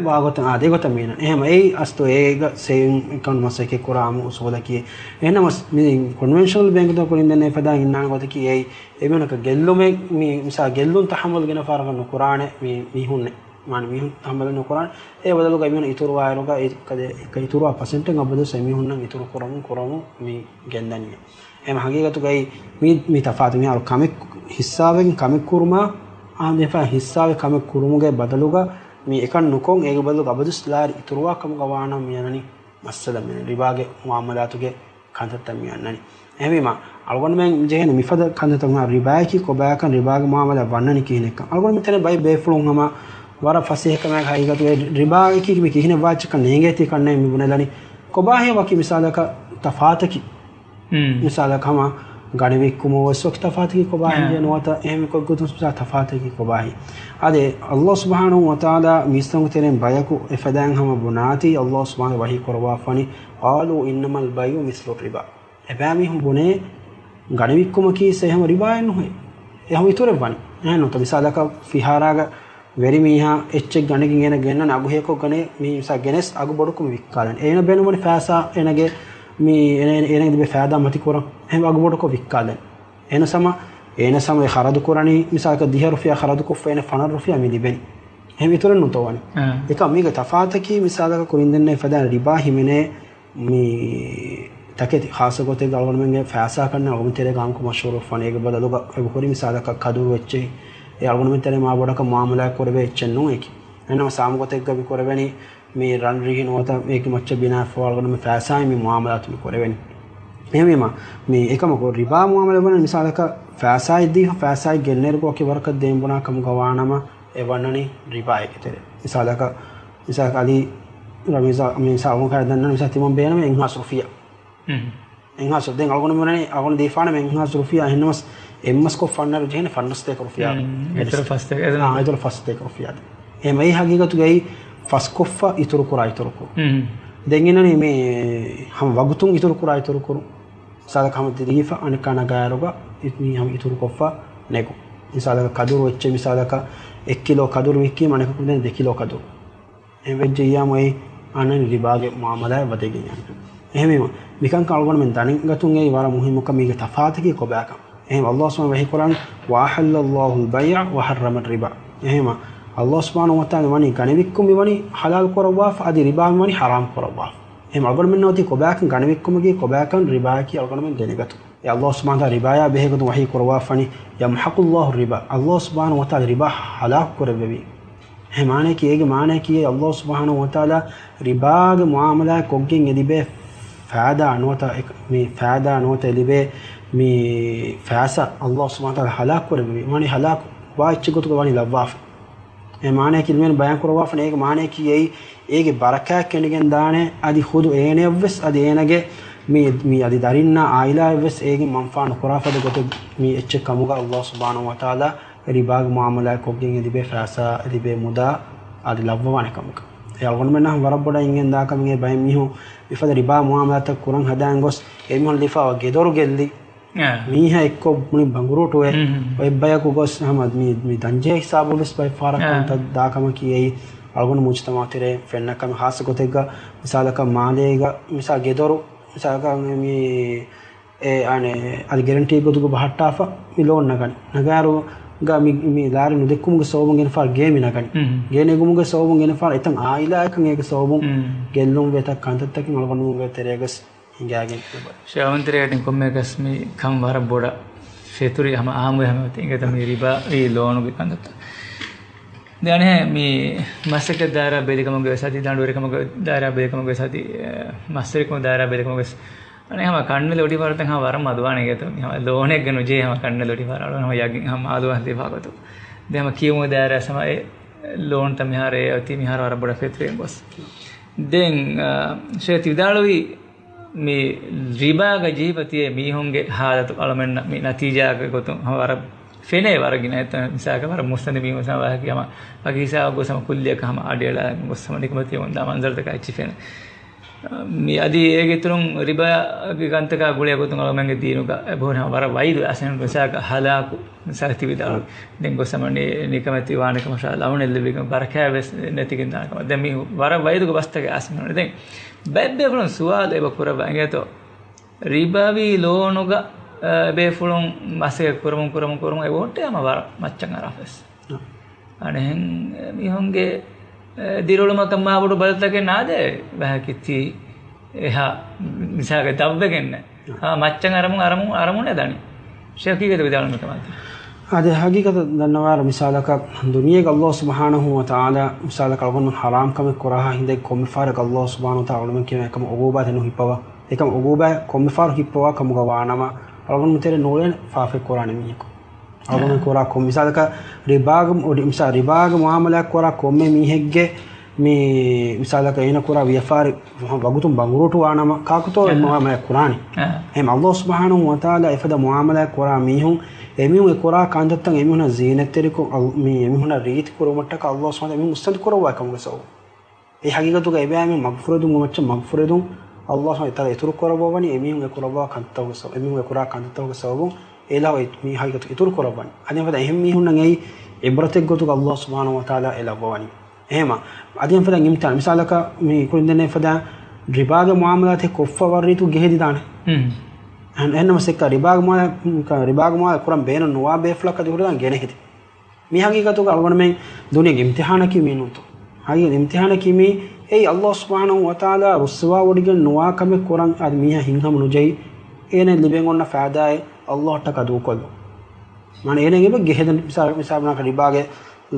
ވާގޮތަށް އާދެ ގޮތަށް މީނަ. އެހެން އެއީ އަސްތު އޭގަ ސޭވިން އެކައުންޓް މަސައްކަތް ކުރާ އަމު އުސޫލަކީ. އެހެންނަމަސް މި ކޮންވެންޝަނަލް ބޭންކުތައް ކުރިން ދެން އެފަދަ އިންނާނެ ގޮތަކީ އެއީ އެމީހުންނަކަށް ގެއްލުމެއް މި މިސާ ގެއްލުން ތަހައްމަލު ގިނަ ފަހަރަކަށް ނުކުރާނެ މި މީހުންނެއް. މާނަ މީހުން ތަހައްމަލު ނުކުރާނެ. އެ ބަދަލުގަ އެމީހުން އިތުރުވާއިރުގަ އެ ކަދެ އެކަ އިތުރުވާ ޕަސެންޓެއް އަބަދުވެސް އެމީހުންނަށް އިތުރު ކުރަމުން ކުރަމުން މި ގެންދަނީ. އެހެން ހަގީގަތުގައި މި، މި ތަފާތު މިހާރު ކަމެއް ހިއްސާވެގެން ކަމެއް ކުރުމާ، އާ، ދެފާ ހިއްސާވެ ކަމެއް ކުރުމުގެ ބަދަލުގަ މި އެކަން ނުކޮށް، އޭގެ ބަދަލުގަ އަބަދުސް ލާރި އިތުރުވާ ކަމުގަ ވާނަމަ މި އަންނަނީ މައްސަލަ މި ރިބާގެ މުއާމަލާތުގެ ކަންތައްތައް މި އަންނަނީ. އެހެންވީމަ، އަޅުގަނޑުމެން ޖެހޭނެ މިފަދަ ކަންތައްތައް ހުންނާ ރިބާއަކީ ކޮބާކަން، ރިބާގެ މުއާމަލާ ވަންނަނީ ކިހިނެއްކަން. އަޅުގަނޑުމެން ތެރޭ ބައެއް ބޭފުޅުން ހަމަ ވަރަށް ފަސޭހަ ކަމެއް ހަގީގަތުގައި ރިބާއަކީ މި ކިހިނެއް ވާ އެއްޗެއްކަން ނޭނގޭތީ ކަންނޭނގެ މި ބުނެލަނީ. ކޮބާހޭ ވަކި މިސާލަކަށް ތަފާތަކީ. މިސާލަކަށް ހަމަ ގަނެވިއްކުމުން ވެސް ވަކި ތަފާތަކީ ކޮބާހޭ ނުވަތަ އެހެން ކޮށްގޮތުން މިސާ ތަފާތަކީ ކޮބާހޭ. އާދެ، އައްލާހު ސުބްޙާނަހޫ ވަތަޢާލާ މީސްތަކުންގެ ތެރެއިން ބަޔަކު އެފަދައިން ހަމަ ބުނާތީ އައްލާހު ސުބްޙާނަހޫ ވަޙީ ކުރައްވާފަނީ، قَالُوا إِنَّمَا الْبَيْعُ مِثْلُ الرِّبَا. އެބައިމީހުން ބުނޭ، ގަނެވިއްކުމަކީ ސޭ ހަމަ ރިބާއެއް ނުހޭ. އެ ހަމަ އިތުރެއް ވަނީ. އެހެން ނުތަ މިސާލަކަށް ފިހާރާގަ ވެރިމީހާ އެއްޗެއް ގަނެގެން އޭނަ ގެންނަން އަގު ހޭކޮށް ގަނޭ މީ މިސާ ގެނެސް އަގު ބޮޑުކޮށް ވިއްކާލަން. އޭނަ ބޭނުންވަނީ ފައިސާ އޭނަގެ މީ އޭނަ، އޭނަ ލިބޭ ފައިދާ މަތި ކުރަން. އެހެން އަގު ބޮޑުކޮށް ވިއްކާލަން. އޭނަ ސަމަ، އޭނަ ސަމަ އެ ޚަރަދު ކުރަނީ މިސާލަކަށް ދިހަ ރުފިޔާ ޚަރަދު ކޮށްފަ އޭނަ ފަނަރަ ރުފިޔާ މި ލިބެނީ. އެހެން އިތުރެއް ނުތޯ ވަނީ. އެކަމް މީގެ ތަފާތަކީ މިސާލަކަށް ކުރިން ދެންނެވި ފަދައިން ރިބާ ހިމެނޭ މި ތަކެތި ޚާއްޞަ ގޮތެއްގަ އަޅުގަނޑުމެންގެ ފައިސާ ކަންނޭނގެ އަޅުގަނޑު ތެރޭގަ ހަންކު މަޝްހޫރުވެފަނޭ އޭގެ ބަދަލުގަ އެބަ ހުރި މިސާލަކަށް ކަދުރު އެއްޗެހި. އެ އަޅުގަނޑުމެން ތެރޭ މާ ބޮޑަކަށް މުއާމަލާތް ކުރެވޭ އެއްޗެއް ނޫން އެކި. އެހެންނަމަ ސާމު ގޮތެއްގަ މި ކުރެވެނީ މި ރަން ރިހި ނުވަތަ އޭގެ މައްޗަށް ބިނާވެފަ އަޅުގަނޑުމެން ފައިސާއިން މި މުއާމަލާތު މި ކުރެވެނީ. އެހެންވީމަ، މި އެކަމަކު ރިބާ މުއާމަލާތް ވަނީ މިސާލަކަށް ފައިސާއެއް ދީފަ ފައިސާއެއް ގެންނައިރު ވަކި ވަރަކަށް ދޭން ބުނާ ކަމުގަ ވާނަމަ އެ ވަންނަނީ ރިބާއެއްގެ ތެރެ. މިސާލަކަށް، މިސާލަކަށް އަލީ ރަމީޒާ، މި މިސާލު އަޅުގަނޑު ދަންނަން މިސާ ތިމަން ބޭނުމޭ އެއްހާސް ރުފިޔާ. އެއްހާސް ދެން އަޅުގަނޑު މި އަންނަނީ އަޅުގަނޑު ދީފާނަމޭ އެއްހާސް ރުފިޔާ އެހެންނަމަސް އެއްމަސްކޮށް ފަންނައިރު ޖެހޭނެ ފަންނަސް ތޭކަ ރުފިޔާ. އިތުރު ފަސް ތޭކަ. އާ، އިތުރު ފަސް ތޭކަ ރުފިޔާ. އެހެން އެއީ ހަގީގަތުގައި ފަސްކޮށްފަ އިތުރު ކުރާ އިތުރު ކުރު. ދެން އިންނަނީ މި ހަމަ ވަގުތުން އިތުރު ކުރާ އިތުރު ކުރުން. މިސާލަކަށް ހަމަ ދީފަ އަނެއްކާ ނަގާއިރުގަ މި ހަމަ އިތުރު ކޮށްފަ ނެގުން. މިސާލަކަށް ކަދުރު އެއްޗެއް މިސާލަކަށް އެއް ކިލޯ ކަދުރު ވިއްކީމަ އަނެކަކު ދެން ދެ ކިލޯ ކަދުރު. އެހެން ވެއްޖެއްޔާމު އެއީ އަންނަނީ ރިބާގެ މުއާމަލާތް ވަދެގެން ޔާނީ. އެހެންވީމަ މިކަންކަން އަޅުގަނޑުމެން ދަނެގަތުން އެއީ ވަރަށް މުހިއްމު ކަމެއް. މީގެ ތަފާތަކީ ކޮބާކަން. އެހެން ﷲ ސުބްޙާނަހޫ ވަތަޢާލާ ވަޙީ ކުރާނީ، "وَأَحَلَّ اللَّهُ الْبَيْعَ وَحَرَّمَ الرِّبَا." އެހެންވީމަ ﷲ ސުބްޙާނަހޫ ވަތަޢާލާ ވަނީ ގަނެވިއްކުން މިވަނީ ޙަލާލު ކުރައްވާފަ، އަދި ރިބާ މިވަނީ ޙަރާމް ކުރައްވާފަ. އެހެން އަޅުގަނޑުމެންނަށް އޮތީ ކޮބާކަން ގަނެވިއްކުމަކީ ކޮބާކަން ރިބާއަކީ އަޅުގަނޑުމެން ދެނެގަތުން. އެ ﷲ ސުބްޙާނަހޫ ވަތަޢާލާ ރިބާޔާ ބެހޭގޮތުން ވަޙީ ކުރައްވާފަނީ، "يَمْحَقُ اللَّهُ الرِّبَا." ﷲ ސުބްޙާނަހޫ ވަތަޢާލާ ރިބާ ހަލާކު ކުރެއްވެވީ. އެ މާނައަކީ، އޭގެ މާނައަކީ އެ ﷲ ސުބްޙާނަހޫ ވަތަޢާލާ ރިބާގެ މުއާމަލާތް ކޮށްގެން އެ ލިބޭ ފައިދާ ނުވަތަ، އެ، މި ފައިދާ ނުވަތަ އެ ލިބޭ މި ފައިސާ ﷲ ސުބްޙާނަހޫ ވަތަޢާލާ ހަލާކު ކުރެއްވެވީ. ވަނީ ހަލާކު ވާ އެއްޗެއް ގޮތުގަ ވަނީ ލައްވާފަ. އެ މާނައަކީ އިލްމުވެރިން ބަޔާން ކުރައްވާފަނޭ، އޭގެ މާނައަކީ އެއީ، އޭގެ ބަރަކާތް ކެނޑިގެން ދާނެ، އަދި ޚުދު އޭނަޔަށްވެސް، އަދި އޭނަގެ މި، މި އަދި ދަރިންނާ އާއިލާއަށްވެސް އޭގެ މަންފާ ނުކުރާ ފަދަ ގޮތެއް މި އެއްޗެއް ކަމުގަ ﷲ ސުބްޙާނަހޫ ވަތަޢާލާ ރިބާގެ މުއާމަލާތް ކޮށްގެން އެ ލިބޭ ފައިސާ، އެ ލިބޭ މުދާ އަދި ލައްވަވާނެ ކަމަކަށް. އެ އަޅުގަނޑުމެންނަށް ވަރަށް ބޮޑަށް އިނގެން ދާ ކަމެއް، ބައެއް މީހުން މިފަދަ ރިބާ މުއާމަލާތްތައް ކުރަން ހަދާން ގޮސް، އެ މީހުން ލިބިފައިވާ ގެދޮރު ގެއްލި، އާ. މީހާ އެއްކޮށް ބުނި ބަނގުރޫޓުވެ، މް. އޮތް ބަޔަކު ގޮސް ހަމަ މި، މި ދަންޖެހޭ ހިސާބު ވެސް ބައެއް ފަހަރަށް އާ. ކަންތައް ދާ ކަމަކީ އެއީ އަޅުގަނޑު މުޖުތަމަޢު ތެރޭ ފެންނަ ކަމެއް. ޚާއްޞަ ގޮތެއްގަ މިސާލަކަށް މާލޭގަ މިސާ ގެދޮރު މިސާލަކަށް މި އެ، އަނެ، އަދި ގެރެންޓީ ގޮތުގަ ބަހައްޓާފަ މި ލޯން ނަގަނީ. ނަގާއިރުގަ މި، މި ލާރި ނުދެއްކުމުގެ ސަބަބުން ގެނެފާ ގޭ މި ނަގަނީ. މް. ގޭ ނެގުމުގެ ސަބަބުން ގެނެފާ އެތައް އާއިލާއަކަށް އޭގެ ސަބަބުން މް. ގެއްލުން ވޭތަ ކަންތައްތަކެއް އަޅުގަނޑުމެންގެ ތެރޭގަސް ހިނގާގެން އެބަ. ޝާވަންތެރޭގަ ކޮންމެއަކަސް މި ކަން ވަރަށް ބޮޑަށް ފެތުރި ހަމަ އާއްމުވެ ހަމަ އިނގޭތަ މި ރިބާ އީ ލޯނުގެ ކަންތައްތައް. ދެން އަނެއް މި މަސައްކަތް ދާއިރާ ބެލިކަމުގެ ވެސް އަދި ދަނޑުވެރިކަމުގެ ދާއިރާ ބެލިކަމުގެ ވެސް އަދި، އެ، މަސްވެރިކަމުގެ ދާއިރާ ބެލިކަމުގެ ވެސް އަނެއް ހަމަ ކަންނެލި އޮޑިފަހަރުތައް ހަމަ ވަރަށް މަދުވާނެ އިނގޭތޯ. މި ހަމަ ލޯނެއްގަ ނުޖެހޭ ހަމަ ކަންނެލި އޮޑިފަހަރު ހަމަ ޔަގީން ހަމަ މާލުވާ ދީފާގޮތު. ދެން ހަމަ ކިޔުމުގެ ދާއިރާ ހަމަ އެ ލޯންތައް މިހާރު އެ އޮތީ މިހާރު ވަރަށް ބޮޑަށް ފެތުރިގެން ގޮސް. ދެން، އާ، ޝޭޚް ތި ވިދާޅުވީ މި ރިބާގަ ޖެހިފަ ތިޔަ މީހުންގެ ހާލަތު އަޅަމެންނަށް މި ނަތީޖާގެ ގޮތުން ހަމަ ވަރަށް ފެނޭ ވަރަށް ގިނަ އެތަން މިސާލަކަށް ވަރަށް މުއްސަނދި މީހުން ވެސް ވާހަކަ ހަމަ ވަކި ހިސާބަށް ގޮސް ހަމަ ކުއްލިއަކަށް ހަމަ އަޑިއަޅާ ގޮސް ހަމަ ނިކަމެތި އޮންދާ މަންޒަރުތަކާ އެއްޗި ފެނޭ. މި އަދި އޭގެ އިތުރުން ރިބާގެ ކަންތަކާ ގުޅޭ ގޮތުން އަޅަމެންގެ ދީނުގަ އެބަހުރި ހަމަ ވަރަށް ވައީދު އަސްލު މިސާލަކަށް ހަލާކު މިސާލަކަށް ތި ވިދާޅުވި. ދެން ގޮސް ހަމަ ނި-، ނިކަމެތި ވާނެ ކަމަށާ ލައުނެއް ލިބިގެން ބަރަކާތް ވެސް ނެތިގެން ދާނެ ކަމަށް. ދެން މި ވަރަށް ވައީދުގެ ބަސްތަކެއް އަސްލު. ދެން ބައެއް ބޭފުޅުން ސުވާލު އެބަ ކުރައްވާ އިނގޭތޯ؟ ރިބަވީ ލޯނުގަ، އަ، ބޭފުޅުން މަސައްކަތް ކުރަމުން، ކުރަމުން، ކުރަމުން އެ ވޯޓެއް ހަމަ ވަރަށް މައްޗަށް އަރާފަވެސް. އަ. އަނެއް މީހުންގެ، އެ، ދިރިއުޅުމަކަށް މާބޮޑު ބަލަތަކެއް ނާދޭ ބަހަކި ތީ އެހާ މިސާލަކަށް ދަށްވެގެންނެއް. އަ. ހާ މައްޗަށް އަރަމުން، އަރަމުން، އަރަމުން އެ ދަނީ. ޝޭޚް ހަގީގަތަށް ވިދާޅުވީ ކަމާތި. އާދެ، ހަގީގަތަށް ދަންނަވާރަ މިސާލަކަށް ދުނިޔޭގަ ﷲ ސުބްޙާނަހޫ ވަތަޢާލާ މިސާލަކަށް އަޅުގަނޑު ހަރާމް ކަމެއް ކުރާހާ ހިނދެއް ކޮންމެ ފަހަރަކަށް ﷲ ސުބްޙާނަހޫ ވަތަޢާލާ އަޅުގަނޑު ކިޔަނީ އެކަމަށް ޢުޤޫބާތެއް ނުހިއްޕަވާ. އެކަމަށް ޢުޤޫބާތް ކޮންމެ ފަހަރު ހިއްޕަވާ ކަމުގަ ވާނަމަ، އަޅުގަނޑު ތެރެ ނޫޅޭނެ ފާފައެއް ކުރާނެ މީހަކު. އަޅުގަނޑު ކުރާ ކޮން މިސާލަކަށް ރިބާގަ، މިސާ، ރިބާގަ މުޢާމަލާތް ކުރާ ކޮންމެ މީހެއްގެ މި މިސާލަކަށް އޭނަ ކުރާ ވިޔަފާރި ވަގުތުން ބަނގުރޫޓު ވާނަމަ، ކާކުތޯ އެ އެ. މުޢާމަލާތް ކުރާނީ؟ އެ. އެހެން ﷲ ސުބްޙާނަހޫ ވަތަޢާލާ އެފަދަ މުޢާމަލާތް ކުރާ މީހުން، އެމީހުން އެ ކުރާ ކަންތައްތައް އެމީހުންނަށް ޒީނަތްތެރިކޮށް، އަލް-، މި އެމީހުންނަށް ރީތި ކުރުމަށްޓަކާ ﷲ ސުބްޙާނަހޫ ވަތަޢާލާ އެމީހުން މުއްސަނދި ކުރައްވާ ކަމުގެ ސަބަބުން. އެ ހަގީގަތުގަ އެބައިމީހުން މަގުފުރެދުން އޮތްމައްޗަށް މަގުފުރެދުން ﷲ ސުބްޙާނަހޫ ވަތަޢާލާ އިތުރު ކުރައްވަވަނީ އެމީހުން އެ ކުރައްވާ ކަންތައްތަކުގެ ސަބަބުން. އެމީހުން އެ ކުރާ ކަންތައްތަކުގެ ސަބަބުން އެ ލަހު މި ހަގީގަތު އިތުރު ކުރައްވަނީ. އަދި އެފަދަ އެހެން މީހުންނަށް އެއީ ޢިބްރަތެއް ގޮތުގަ ﷲ ސުބްޙާނަހޫ ވަތަޢާލާ އެ ލައްވަވަނީ. އެހެމަ، އަދި އެފަދަ އިމްތިޙާން. މިސާލަކަށް މި ކުރިންދެން އެފަދަ ރިބާގެ މުޢާމަލާތެއް ކޮށްފަ ވަރަށް ރީތި ގެހެދިދާނެ. އެހެން ނަމަސް އެކަ ރިބާގެ މުޢާ-، ރިބާގެ މުޢާމަލާ ކުރަން ބޭނުން ނުވާ ބޭފުޅަކަށް އަދި ހުރިދާން ގެނެހެދި. މި ހަގީގަތުގަ އަޅުގަނޑުމެން ދުނިޔޭގެ އިމްތިޙާނަކީ މީ ނޫންތޯ؟ ހަގީގަތު އިމްތިޙާނަކީ މީ އެއީ ﷲ ސުބްޙާނަހޫ ވަތަޢާލާ ރުއްސަވާވޮޑިގެން ނުވާ ކަމެއް ކުރަން އަދި މީހާ ހިތްހަމަ ނުޖެހި އޭނަ ލިބެން އޮންނަ ފައިދާއެއް ﷲ އަށްޓަކާ ދޫކޮށްލުން. މާނަ އޭނަ އެބަ ގެހެދެން މިސާ-، މިސާލަކަށް ރިބާގެ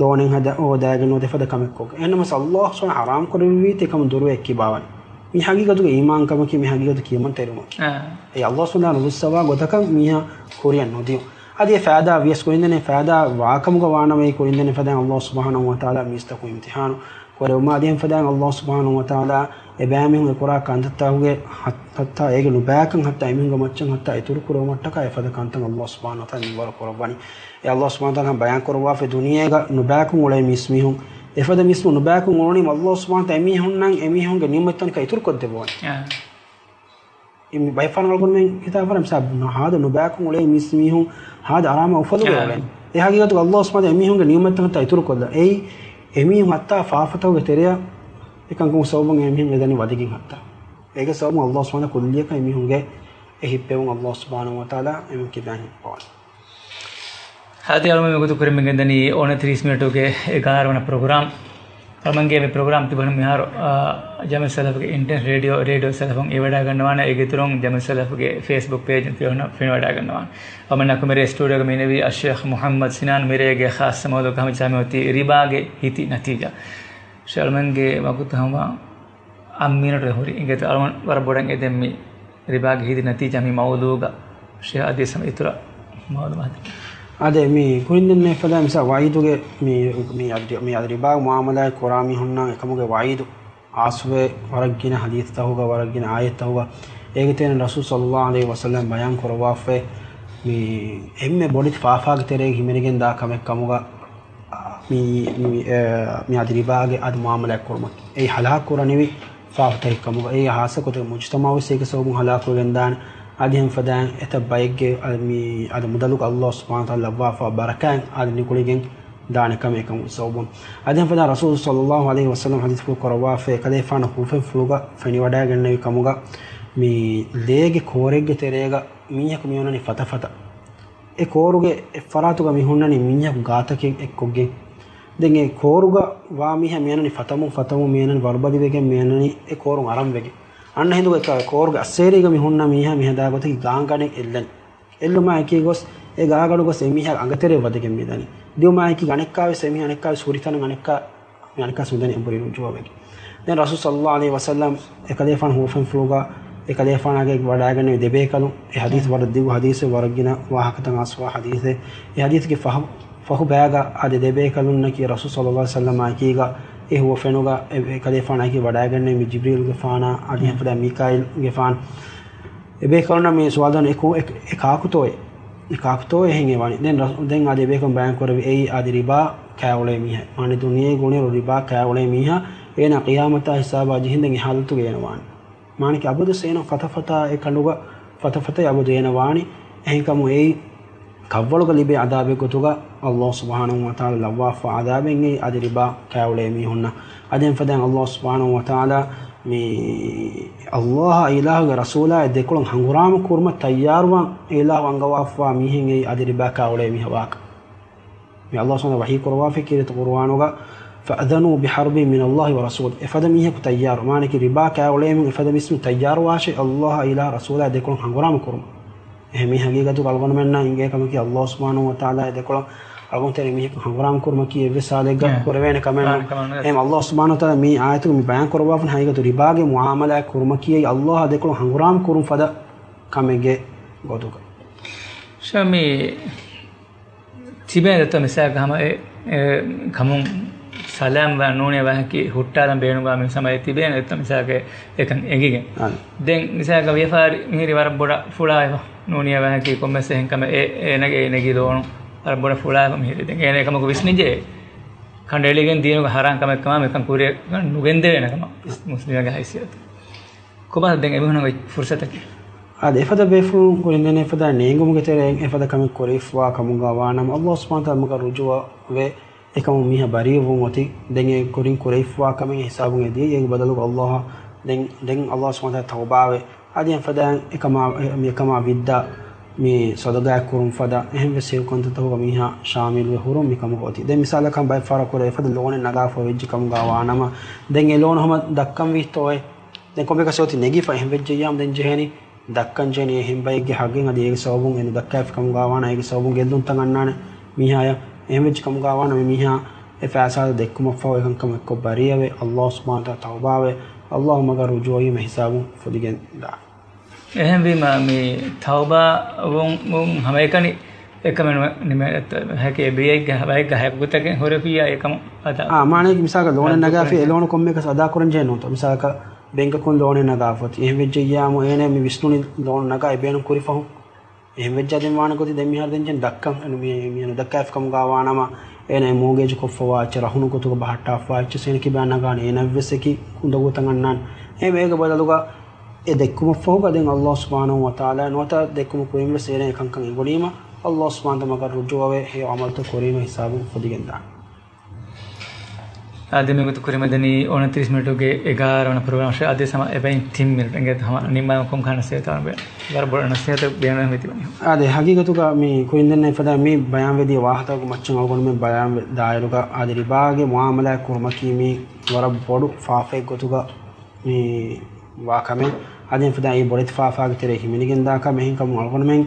ލޯނެއް ހަދާ ހޯދާގެން ނުވަތަ އެފަދަ ކަމެއް ކޮށްގެން. އެހެންނަމަސް ﷲ ސުބްޙާނަހޫ ވަތަޢާލާ ޙަރާމް ކުރެއްވީތީ އެކަމުން ދުރުވެ އެއްކިބާވަނީ. މި ހަގީގަތުގެ އީމާންކަމަކީ މި ހަގީގަތު ކިޔަމަންތެރިވުމަކީ. އާ. އެ ﷲ ސުބްޙާނަހޫ ވަތަޢާލާ ރުއްސަވާ ގޮތަކަށް މީހާ ކުރިއަށް ނުދިޔުން. އަދި އެ ފައިދާ ވިޔަސް ކުރިންދެން އެ ފައިދާ ވާކަމުގަ ވާނަމަ އެ ކުރިންދެން އެ ފަދައިން ﷲ ސުބްޙާނަހޫ ވަތަޢާލާ މީސްތަކުން އިމްތިޙާނު ކުރެވުމާ އަދި އެ ފަދައިން ﷲ ސުބްޙާނަހޫ ވަތަޢާލާ އެބައިމީހުން އެ ކުރާ ކަންތައްތަކުގެ ހަ-، ހައްތާ އޭގެ ނުބައިކަން ހައްތާ އެމީހުންގެ މައްޗަށް ހައްތާ އިތުރު ކުރެވުމަށްޓަކާ އެފަދަ ކަންތައް ﷲ ސުބްޙާނަހޫ ވަތަޢާލާ މިންވަރު ކުރައްވަނީ. އެ ﷲ ސުބްޙާނަހޫ ވަތަޢާލާ ބަޔާން ކުރައްވާފައި ދުނިޔޭގަ ނުބައިކަން އުޅޭ މީސްމީހުން އެފަދަ މީސްމު ނުބައިކުން އުޅުނީމަ ﷲ ސުބްޙާނަހޫ ވަތަޢާލާ އެމީހުންނަށް އެމީހުންގެ ނިޢުމަތްތަކަކާ އިތުރުކޮށްދެއްވާނެ. އާ. އެ މި ބައެއް ފަހަރު އަޅުގަނޑުމެން ހިތާފަރަ މިސާ ހާދަ ނުބައިކުން އުޅޭ މީސް މީހުން ހާދަ އަރާމާ އުފަލުގަ އާ. އުޅޭ. އެ ހަގީގަތުގަ ﷲ ސުބްޙާނަހޫ ވަތަޢާލާ އެމީހުންގެ ނިޢުމަތްތަކަކާ އިތުރުކޮށްލާ. އެއީ އެމީހުން ހައްތާ ފާފަތަކުގެ ތެރެއަށް އެކަންކަމުގެ ސަބަބުން އެމީހުން އެދަނީ ވަދެގެން ހައްތާ. އޭގެ ސަބަބުން ﷲ ސުބްޙާނަހޫ ވަތަޢާލާ ކުއްލިއަކަށް އެމީހުންގެ އެ ހިއްޕެވުން ﷲ ސުބްޙާނަހޫ ވަތަޢާލާ އެމީހުން ކިބައިން ހިއްޕަވާނެ. ހައިރާ އަޅުމެން މިގޮތުން ކުރިން މި ގެންދަނީ އޮނަތިރީސް މިނެޓުގެ އެގާރަ ވަނަ ޕްރޮގްރާމް. އަޅުމެންގެ މި ޕްރޮގްރާމް ތިބުނު މިހާރު، އާ، ޖަމްޢިއްޔަތު ސަލަފުގެ އިންޓަރނެޓް ރޭޑިއޯ، ރޭޑިއޯ ސަލަފުން އެ ވަޑައިގަންނަވާނެ. އޭގެ އިތުރުން ޖަމްޢިއްޔަތު ސަލަފުގެ ފޭސްބުކް ޕޭޖުން ފިޔަވަހި ފެނިވަޑައިގަންނަވާނެ. އަޅުމެންނާ ކުރިން މިރޭ ސްޓޫޑިއޯގަ މި އިންނެވީ އައްޝޭޚް މުޙައްމަދު ސިނާން. މިރޭގެ ޚާއްޞަ މައުޟޫޢަކަށް ހަމަޖައްސާ މި އޮތީ ރިބާގެ ހިތި ނަތީޖާ. ޝޭޚް އަޅުމެންގެ ވަގުތު ހަމަ އަށް މިނެޓު ހުރި. އިނގޭތޯ އަޅުމެން ވަރަށް ބޮޑަށް އެދެން މި ރިބާގެ ހިތި ނަތީޖާ މި މައުޟޫޢުގަ ޝޭޚް އަދިވެސް ހަމަ އިތުރަށް މައުލޫމާތު. އާދެ، މި ކުރިން ދެންނެވި ފަދަ މިސާ ވަޢީދުގެ މި، މި އަދި، މި އަދި ރިބާ މުޢާމަލާތް ކުރާ މީހުންނަށް އެކަމުގެ ވަޢީދު އާސްވޭ ވަރަށް ގިނަ ޙަދީޘްތަކުގަ، ވަރަށް ގިނަ އާޔަތްތަކުގަ. އޭގެ ތެރެއިން ރަސޫލު ޞައްލައްލާހު ޢަލައިހި ވަސައްލަމް ބަޔާން ކުރައްވާފައި މި އެންމެ ބޮޑެތި ފާފާގެ ތެރޭގަ ހިމެނިގެން ދާ ކަމެއް ކަމުގަ، މި، މި، އެ، މި އަދި ރިބާގެ އަދި މުޢާމަލާތް ކުރުމަކީ އެއީ ހަލާކު ކުރަނިވި ފާފަތަކެއް ކަމުގަ، އެއީ ހާއްސަކޮށް މުޖުތަމަޢުވެސް އޭގެ ސަބަބުން ހަލާކުވެގެން ދާނެ. އަދި އެހެން ފަދައިން އެތައް ބައެއްގެ އަ، މި އަދި މުދަލުގަ ﷲ ސުބްޙާނަހޫ ވަތަޢާލާ ލައްވާފަ ބަރަކާތް އަދި ނިކުޅިގެން ދާނެ ކަމެއް އެކަމުގެ ސަބަބުން. އަދި އެހެން ފަދައިން ރަސޫލު ޞައްލައްލާހު ޢަލައިހި ވަސައްލަމް ޙަދީޘްފުޅު ކުރައްވާފައި އެކަލޭގެފާނު ހުވަފެންފުޅުގަ ފެނިވަޑައިގެންނެވި ކަމުގަ، މި ލޭގެ ކޯރެއްގެ ތެރޭގަ މީހަކު މިއޮންނަނީ ފަތަފަތަ. އެ ކޯރުގެ އެއްފަރާތުގަ މި ހުންނަނީ މީހަކު ގާތަކެއް އެއްކޮށްގެން. ދެން އެ ކޯރުގަ ވާ މީހާ މިއަންނަނީ ފަތަމުން ފަތަމުން މިއަންނަނީ ވަރުބަލިވެގެން މިއަންނަނީ އެ ކޯރުން އަރަން ވެގެން. އަންނަ ހިނދުގަ އެ ކޯރުގެ އައްސޭރީގަ މި ހުންނަ މީހާ މިހަދާ ގޮތަކީ ގާންގަނެއް އެއްލަނީ. އެއްލުމާ އެކީ ގޮސް އެ ގާގަޑު ގޮސް އެ މީހާ އަނގަތެރެ ވަދެގެން މިދަނީ. ދިއުމާ އެކީ އަނެއްކާވެސް އެ މީހާ އަނެއްކާވެސް ހުރިތަނަށް އަނެއްކާ މި އަނެއްކާ ސުންދަނި އެނބުރި ރުޖޫއަވެގެން. ދެން ރަސޫލު ޞައްލައްލާހު ޢަލައިހި ވަސައްލަމް އެކަލޭފާނު ހުވަފެންފުޅުގަ އެކަލޭފާނާގެ ވަޑައިގެންނެވި ދެބޭކަލުން އެ ޙަދީޘް ވަރަށް ދިގު ޙަދީޘެއް ވަރަށް ގިނަ ވާހަކަތައް އައިސްފަ ޙަދީޘެއް. އެ ޙަދީޘްގެ ފަހު، ފަހު ބައިގަ އަދި ދެބޭކަލުންނަކީ ރަސޫލު ޞައްލައްލާހު ޢަލައިހި ވަސައްލަމާ އެކީގަ އެ ހުވަފެނުގަ އެ، އެކަލޭފާނާ އެކީ ވަޑައިގެންނެވި މި ޖިބްރީލުގެފާނާ އަދި އެހެން ފަދަ މީކާއީލްގެފާނު. އެބޭކަލުންނަށް މި ސުވާލު ދާނެ އެ ކު، އެ، އެ ކާކުތޯއޭ؟ އެ ކާކުތޯއޭ އެހެން އެވާނީ؟ ދެން ރަސް، ދެން އަދި އެބޭކަލުން ބަޔާން ކުރެއްވި އެއީ އަދި ރިބާ ކާ އުޅޭ މީހެއް. މާނަ ދުނިޔޭގަ އުޅޭ ރިބާ ކާ އުޅޭ މީހާ އޭނާ ޤިޔާމަތާ ހިސާބާ ޖެހިން ދެން އެ ޙާލަތުގަ އޭނަ ވާނެ. މާނަކީ އަބަދު އޭނަ ފަތަފަތާ އެ ކަނޑުގަ ފަތަފަތައި އަބަދު އޭނަ ވާނީ. އެހެންކަމުން އެއީ ކަށްވަޅުގަ ލިބޭ ޢަޛާބެއް ގޮތުގަ ﷲ ސުބްޙާނަހޫ ވަތަޢާލާ ލައްވާފަ ޢަޛާބެއް އެއީ އަދި ރިބާ ކާ އުޅޭ މީހުންނަށް. އަދި އެހެން ފަދައިން ﷲ ސުބްޙާނަހޫ ވަތަޢާލާ މި ﷲ އާ އިލާހުގެ ރަސޫލާ އެ ދެކޮޅުން ހަނގުރާމަ ކުރުމަށް ތައްޔާރުވާން އެ އިލާހު އަންގަވާފަވާ މީހެއް އެއީ އަދި ރިބާ ކާ އުޅޭ މީހާ ވާކަން. މި ﷲ ސުބްޙާނަހޫ ވަޙީ ކުރައްވާފައި ކީރިތި ޤުރުއާނުގަ، "فأذنوا بحرب من الله ورسوله." އެފަދަ މީހަކު ތައްޔާރު. މާނައަކީ ރިބާ ކާ އުޅޭމުން އެފަދަ މީސްމު ތައްޔާރު ވާށޭ، ﷲ އާ އިލާހު ރަސޫލާ ދެކޮޅުން ހަނގުރާމަ ކުރުމަށް. އެހެން މީ ހަގީގަތުގަ އަޅުގަނޑުމެންނަށް އިނގޭ ކަމަކީ ﷲ ސުބްޙާނަހޫ ވަތަޢާލާ އެ ދެކޮޅަށް އަޅުގަނޑު ތެރޭ މީހަކު ހަނގުރާމަ ކުރުމަކީ އެއްވެސް ހާލެއްގަ ކުރެވޭނެ ކަމެއް ނޫން. އެހެން ﷲ ސުބްޙާނަހޫ ވަތަޢާލާ މި އާޔަތުގަ މި ބަޔާން ކުރައްވާފަން ހަގީގަތު ރިބާގެ މުޢާމަލާތް ކުރުމަކީ ﷲ އާ ދެކޮޅުން ހަނގުރާމަ ކުރުން ފަދަ ކަމެއްގެ ގޮތުގަ. ޝާމީ ތިބޭނެތޯ މިސާލަކަށް ހަމަ އެ، އެ ކަމުން ސަލާމް ވާ ނޫނީ ވާހަކަ ހުއްޓާލަން ބޭނުންވާ މީހުން ހަމަ އެ ތިބޭނެތޯ މިސާލަކަށް އެކަން އެނގިގެން. އާނ. ދެން މިސާލަކަށް ވިޔަފާރި މިހިރީ ވަރަށް ބޮޑަށް ފުޅާ ނޫނީ ވާހަކަ ކޮންމެސް އެހެން ކަމެއް އެ، އޭނަގެ އޭނަގެ ލޯނު ވަރަށް ބޮޑަށް ފުޅާ މިހިރީ. ދެން އޭނަ އެކަމަކު ވިސްނިއްޖެ ކަނޑައެޅިގެން ދީނުގަ ހަރާން ކަމެއް ކަމާ މިކަން ކުރިއަށް ނުގެންދެވޭނެ ކަމަށް މުސްލިމެއްގެ ހައިސިއްޔަތު. ކޮބާ ދެން އެމީހުންގެ ފުރުސަތަކީ؟ އާދެ، އެފަދަ ބޭފުޅުން ކުރިން ދެން އެފަދަ ނޭނގުމުގެ ތެރެއިން އެފަދަ ކަމެއް ކުރެވިފަވާ ކަމުގަ ވާނަމަ، ﷲ ސުބްޙާނަހޫ ވަތަޢާލާ މަގަށް ރުޖޫޢަވެ، އެކަމުން މީހާ ބަރީއަވުން އޮތީ. ދެން އެ ކުރިން ކުރެވިފަވާ ކަމެއް ހިސާބުން އެ ދިޔައީ. އޭގެ ބަދަލުގަ ﷲ އަށް ދެން، ދެން ﷲ ސުބްޙާނަހޫ ވަތަޢާލާ ތައުބާވެ، އަދި އެފަދައިން އެކަމާ، މި އެކަމާ ވިއްދާ މި ޞަދަޤާތް ކުރުން ފަދަ އެހެން ވެސް ހެޔޮ ކަންތައްތަކުގަ މީހާ ޝާމިލުވެ ހުރުން މި ކަމުގަ އޮތީ. ދެން މިސާލަކަށް ބައެއް ފަހަރަކު ކުރެ އެފަދަ ލޯނެއް ނަގާފަ ވެއްޖެ ކަމުގަ ވާނަމަ، ދެން އެ ލޯނު ހަމަ ދައްކަން ވީތޯއޭ؟ ދެން ކޮންމެއަކަސް އޮތީ ނެގިފަ އެހެން ވެއްޖެއްޔާމު ދެން ޖެހޭނީ ދައްކަން ޖެހޭނީ އެހެން ބައެއްގެ ހައްގެއް އަދި އޭގެ ސަބަބުން އެ ނުދައްކާފި ކަމުގަ ވާނަމަ އޭގެ ސަބަބުން ގެއްލުންތައް އަންނާނެ މީހާޔަށް. އެހެން ވެއްޖެ ކަމުގަ ވާނަމަ މީހާ އެ ފައިސާ ދެއްކުމަށްފަހު އެކަން ކަމަށް އެއްކޮށް ބަރީއަވެ، ﷲ ސުބްޙާނަހޫ ވަތަޢާލާ ތައުބާވެ، ﷲ މަގަށް ރުޖޫޢަވީމަ ހިސާބުން ފުދިގެން ދާނެ. އެހެންވީމަ މި ތައުބާ ވުން، ވުން ހަމައެކަނި އެކަމެއް ނުވެ، ނިމޭ ހެކޭ ބިޔައެއްގެ ބައެއްގެ ހައްގުތަކެއް ހުރެފިއްޔާ އެކަމު އަދާ. އާ، މާނައަކީ މިސާލަކަށް ލޯނެއް ނަގާފި އެ ލޯނު ކޮންމެއަކަސް އަދާ ކުރަން ޖެހޭ ނޫންތޯ؟ މިސާލަކަށް ބެންކަކުން ލޯނެއް ނަގާފަ އޮތީ. އެހެން ވެއްޖެއްޔާމު އޭނަ މި ވިސްނުނީ ލޯނު ނަގާ އެ ބޭނުން ކުރި ފަހުން. އެހެން ވެއްޖެ ދެން ވާނެ ގޮތީ ދެން މިހާރު ދެން ޖެން ދައްކަން. އެނު މި، މި ނުދައްކާފި ކަމުގަ ވާނަމަ އޭނަ އެ މޯގޭޖު ކޮށްފަވާ އެއްޗެއް، ރަހުނު ގޮތުގަ ބަހައްޓާފަވާ އެއްޗެއް، އޭނަ ކިބައިން ނަގާނެ އޭނަ ވެސް އެކި ކުނދަގޫތައް އަންނާނެ. އެހެންވެ އޭގެ ބަދަލުގަ އެ ދެއްކުމަށްފަހުގަ ދެން ﷲ ސުބްޙާނަހޫ ވަތަޢާލާ ނުވަތަ ދެއްކުމުގެ ކުރިން ވެސް އޭނަ އެކަންކަން އެނގުނީމަ، ﷲ ސުބްޙާނަހޫ ވަތަޢާލާ މަގަށް ރުޖޫޢަވެ ހެޔޮ ޢަމަލުތައް ކުރީމަ ހިސާބުން އުފައްދިގެންދާނެ. އާދެ، މިގޮތަށް ކުރިމަދަނީ އުނަތިރީސް މިނެޓުގެ އެގާރަ ވަނަ ޕްރޮގްރާމް އަށް އަދި ހަމަ އެބައިން ތިން މިނެޓް އެނގޭ ހަމަ ނިންމާލުމަށް ކޮންކަހަލަ ނަސޭހަތެއް ވަރަށް ބޮޑަށް ނަސޭހަތެއް ބޭނުން ވެތިބަނީ. އާދެ، ހަގީގަތުގަ މި ކުރިން ދެންނެވި ފަދަ މި ބަޔާންވެދިޔަ ވާހަކަތަކުގެ މައްޗަށް އަޅުގަނޑުމެން ބަޔާންވެ ދާއިރުގަ އާދެ، ރިބާގެ މުޢާމަލާތް ކުރުމަކީ މީ ވަރަށް ބޮޑު ފާފައެއް ގޮތުގަ މި ވާ ކަމެއް. އަދި އެފަދަ އެ ބޮޑެތި ފާފާގެ ތެރެއަށް ހިމެނިގެންދާ ކަމެއް. އެހެންކަމުން އަޅުގަނޑުމެން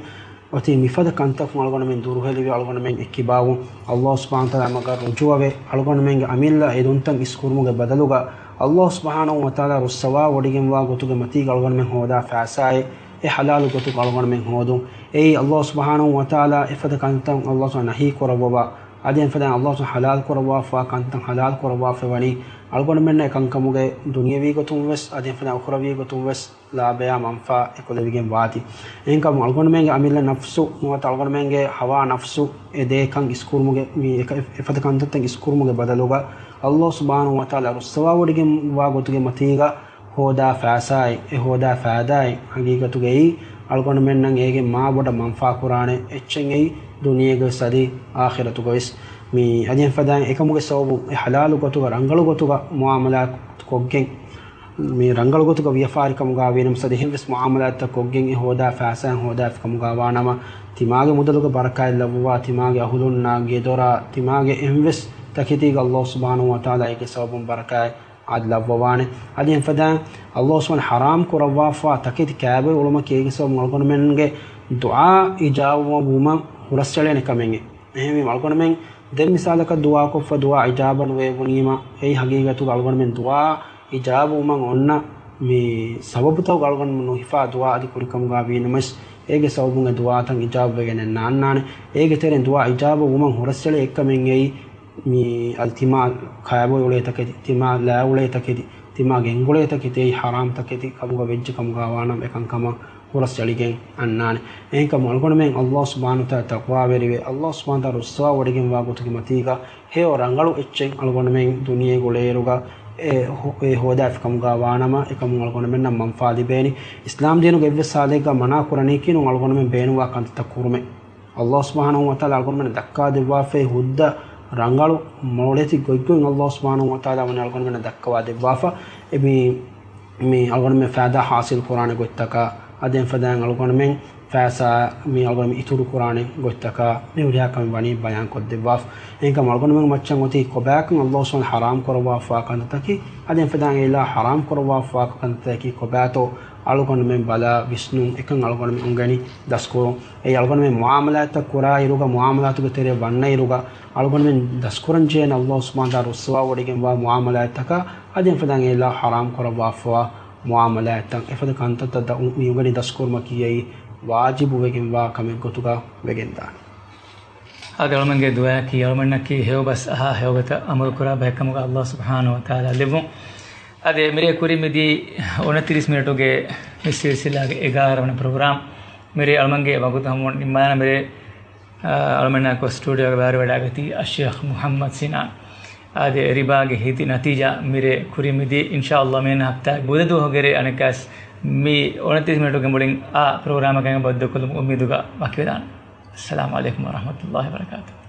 އޮތީ މިފަދަ ކަންތަކުން އަޅުގަނޑުމެން ދުރުހެލިވެ، އަޅުގަނޑުމެން އެއްކިބާވުން، ﷲ ސުބްޙާނަހޫ ވަތަޢާލާ މަގަށް ރުޖޫޢަވެ، އަޅުގަނޑުމެންގެ އަމިއްލަ އެ ދުންތައް އިސްކުރުމުގެ ބަދަލުގަ، ﷲ ސުބްޙާނަހޫ ވަތަޢާލާ ރުއްސަވާވޮޑިގެންވާ ގޮތުގެ މަތީގަ އަޅުގަނޑުމެން ހޯދާ ފައިސާއެއް، އެ ޙަލާލު ގޮތުގަ އަޅުގަނޑުމެން ހޯދުން. އެއީ ﷲ ސުބްޙާނަހޫ ވަތަޢާލާ އެފަދަ ކަންތައް ﷲ ސުބްޙާނަހޫ ނަހީ ކުރައްވަވާ، އަދި އެފަދަ ﷲ ސުބްޙާނަހޫ ވަތަޢާލާ ޙަލާލު ކުރައްވާފަވާ ކަންތައް ޙަލާލު ކުރައްވާފަ ވަނީ، އަޅުގަނޑުމެންނަށް އެކަންކަމުގެ ދުނިޔަވީ ގޮތުން ވެސް، އަދި އެފަދަ އުޚްރަވީ ގޮތުން ވެސް، ލާބަޔާ މަންފާ އެކުލެވިގެން ވާތީ. އެހެންކަމުން އަޅުގަނޑުމެންގެ އަމިއްލަ ނަފްސު ނުވަތަ އަޅުގަނޑުމެންގެ ހަވާ ނަފްސު އެ ދޭ ކަން އިސްކުރުމުގެ މި އެކަ-، އެފަދަ ކަންތައްތައް އިސްކުރުމުގެ ބަދަލުގަ، ﷲ ސުބްޙާނަހޫ ވަތަޢާލާ ރުއްސަވާވޮޑިގެންވާ ގޮތުގެ މަތީގަ ހޯދާ ފައިސާއެއް، އެ ހޯދާ ފައިދާއެއް ހަގީގަތުގައި އަޅުގަނޑުމެންނަށް އޭގެ މާ ބޮޑަށް މަންފާ ކުރާނެ އެއްޗެއް އެއީ ދުނިޔޭގަވެސް އަދި އާޚިރަތުގަވެސް. މި އަދި އެފަދައިން އެކަމުގެ ސަބަބުން އެ ޙަލާލު ގޮތުގަ ރަނގަޅު ގޮތުގަ މުޢާމަލާތު ކޮށްގެން، މި ރަނގަޅު ގޮތުގަ ވިޔަފާރިކަމުގަ ވީނަމަ ސަދިހެން ވެސް މުޢާމަލާތްތައް ކޮށްގެން އެ ހޯދާ ފައިސާއިން ހޯދާފި ކަމުގަ ވާނަމަ، ތިމާގެ މުދަލުގަ ބަރަކާތް ލައްވަވާ، ތިމާގެ އަހުލުންނާ ގެދޮރާ، ތިމާގެ އެންވެސް ތަކެތީގަ ﷲ ސުބްޙާނަހޫ ވަތަޢާލާ އޭގެ ސަބަބުން ބަރަކާތް އަދި ލައްވަވާނެ. އަދި އެފަދައިން ﷲ ސުބްޙާނަހޫ ވަތަޢާލާ ޙަރާމް ކުރައްވާފަ ތަކެތި ކައިބޮއްވުމަކީ އޭގެ ސަބަބުން އަޅުގަނޑުމެންގެ ދުޢާ އިޖާބަވުމަށް ހުރަސްއެޅޭނެ ކަމެއް. އެހެންވީމަ އަޅުގަނޑުމެން ދެން މިސާލަކަށް ދުޢާކޮށްފަ ދުޢާ އިޖާބަ ނުވެވުނީމަ، އެއީ ހަގީގަތުގަ އަޅުގަނޑުމެން ދުޢާ އިޖާބަވުމަށް އޮންނަ މި ސަބަބުތަކުގަ އަޅުގަނޑުމެން ނުހިފާ ދުޢާ އަދި ކުރިކަމުގަ ވީނަމަވެސް، އޭގެ ސަބަބުން އެ ދުޢާތައް އިޖާބަވެގެނެއް ނާންނާނެ. އޭގެ ތެރެއިން ދުޢާ އިޖާބަވުމަށް ހުރަސްއެޅޭ އެއްކަމެއް އެއީ، މި އަދި ތިމާ ކައިބޮއި އުޅޭ ތަކެތި، ތިމާ ލާ އުޅޭ ތަކެތި، ތިމާ ގެންގުޅޭ ތަކެތި އެއީ ޙަރާމް ތަކެތި ކަމުގަ ވެއްޖެ ކަމުގަ ވާނަމަ އެކަންކަމަށް ހުރަސްއެޅިގެން އަންނާނެ. އެހެންކަމުން އަޅުގަނޑުމެން ﷲ ސުބްޙާނަހޫ ވަތަޢާލާ ތަޤްވާވެރިވެ، ﷲ ސުބްޙާނަހޫ ވަތަޢާލާ ރުއްސަވާވޮޑިގެންވާ ގޮތުގެ މަތީގަ ހެޔޮ ރަނގަޅު އެއްޗެއް އަޅުގަނޑުމެން ދުނިޔޭގަ އުޅޭއިރުގަ އެ ހޯ-، އެ ހޯދާފި ކަމުގަ ވާނަމަ އެކަމުން އަޅުގަނޑުމެންނަށް މަންފާ ލިބޭނެ. އިސްލާމް ދީނުގެ އެއްވެސް ހާލެއްގަ މަނާ ކުރަނީކީނު އަޅުގަނޑުމެން ބޭނުންވާ ކަންތައްތައް ކުރުމެއް. ﷲ ސުބްޙާނަހޫ ވަތަޢާލާ އަޅުގަނޑުމެންނަށް ދައްކާދެއްވާފައި ހުއްދަ ރަނގަޅު މޮޅެތި ގޮތްގޮތް ﷲ ސުބްޙާނަހޫ ވަތަޢާލާ ވަނީ އަޅުގަނޑުމެންނަށް ދައްކަވާ ދެއްވާފަ. އެ މި، މި އަޅުގަނޑުމެން ފައިދާ ހާސިލް ކުރާނެ ގޮތްތަކާ، އަދި އެފަދައިން އަޅުގަނޑުމެން ފައިސާ މި އަޅުގަނޑުމެން އިތުރު ކުރާނެ ގޮތްތަކާ، މި ހުރިހާ ކަމެއް ވަނީ ބަޔާން ކޮށްދެއްވާފަ. އެހެންކަމުން އަޅުގަނޑުމެން މައްޗަށް އޮތީ ކޮބާކަން ﷲ ސުބްޙާނަހޫ ވަތަޢާލާ ޙަރާމް ކުރައްވާފަވާ ކަންތައްތަކީ، އަދި އެފަދައިން އެއްލާ ޙަރާމް ކުރައްވާފަވާ ކަންތައްތަކީ ކޮބާތޯ އަޅުގަނޑުމެން ބަލާ ވިސްނުން އެކަން އަޅުގަނޑުމެން އުނގެނި ދަސްކުރުން. އެއީ އަޅުގަނޑުމެން މުޢާމަލާތްތައް ކުރާ އިރުގަ، މުޢާމަލާތުގެ ތެރެއަށް ވަންނަ އިރުގަ، އަޅުގަނޑުމެން ދަސްކުރަން ޖެހޭނެ ﷲ ސުބްޙާނަހޫ ވަތަޢާލާ ރުއްސަވާވޮޑިގެންވާ މުޢާމަލާތްތަކާ، އަދި އެފަދައިން އެއްލާ ޙަރާމް ކުރައްވާފަވާ މުޢާމަލާތްތައް، އެފަދަ ކަންތައްތައް ދަ-، މި އުނގެނި ދަސްކުރުމަކީ އެއީ ވާޖިބުވެގެންވާ ކަމެއް ގޮތުގަ ވެގެންދާނެ. އަދި އަޅުމެންގެ ދުޢާއަކީ އަޅުމެންނަކީ ހެޔޮބަސް އަހާ ހެޔޮގޮތަށް ޢަމަލުކުރާ ބައެއްކަމުގަ ﷲ ސުބްޙާނަހޫ ވަތަޢާލާ ލެއްވުން. އަދި މިރޭ ކުރިން މިދީ އުނަތިރީސް މިނެޓުގެ މި ސިލްސިލާގެ އެގާރަ ވަނަ ޕްރޮގްރާމް. މިރޭ އަޅުމެންގެ ވަގުތު ހަމަ ނިންމާނަމޭ. އަޅުމެންނާ އެކު ސްޓޫޑިއޯގަ ބައިވެރިވެވަޑައިގަތީ އައްޝޭޚް މުޙައްމަދު ސިނާން. އާދެ، ރިބާގެ ހިތި ނަތީޖާ މިރޭ ކުރިން މިދީ، އިންޝާﷲ މިއަންނަ ހަފްތާގެ ބުދަ ދުވަހުގެ ރޭ އަނެއްކާސް މި އުނަތިރީސް މިނެޓުގެ މުޅިން އާ ޕްރޮގްރާމަކަށް ބައްދަލުކޮށްލުމުގެ އުއްމީދުގަ ވަކިވެދާނެ. އައްސަލާމު ޢަލައިކުމް ވަރަޙްމަތުﷲ ވަބަރަކާތުހު.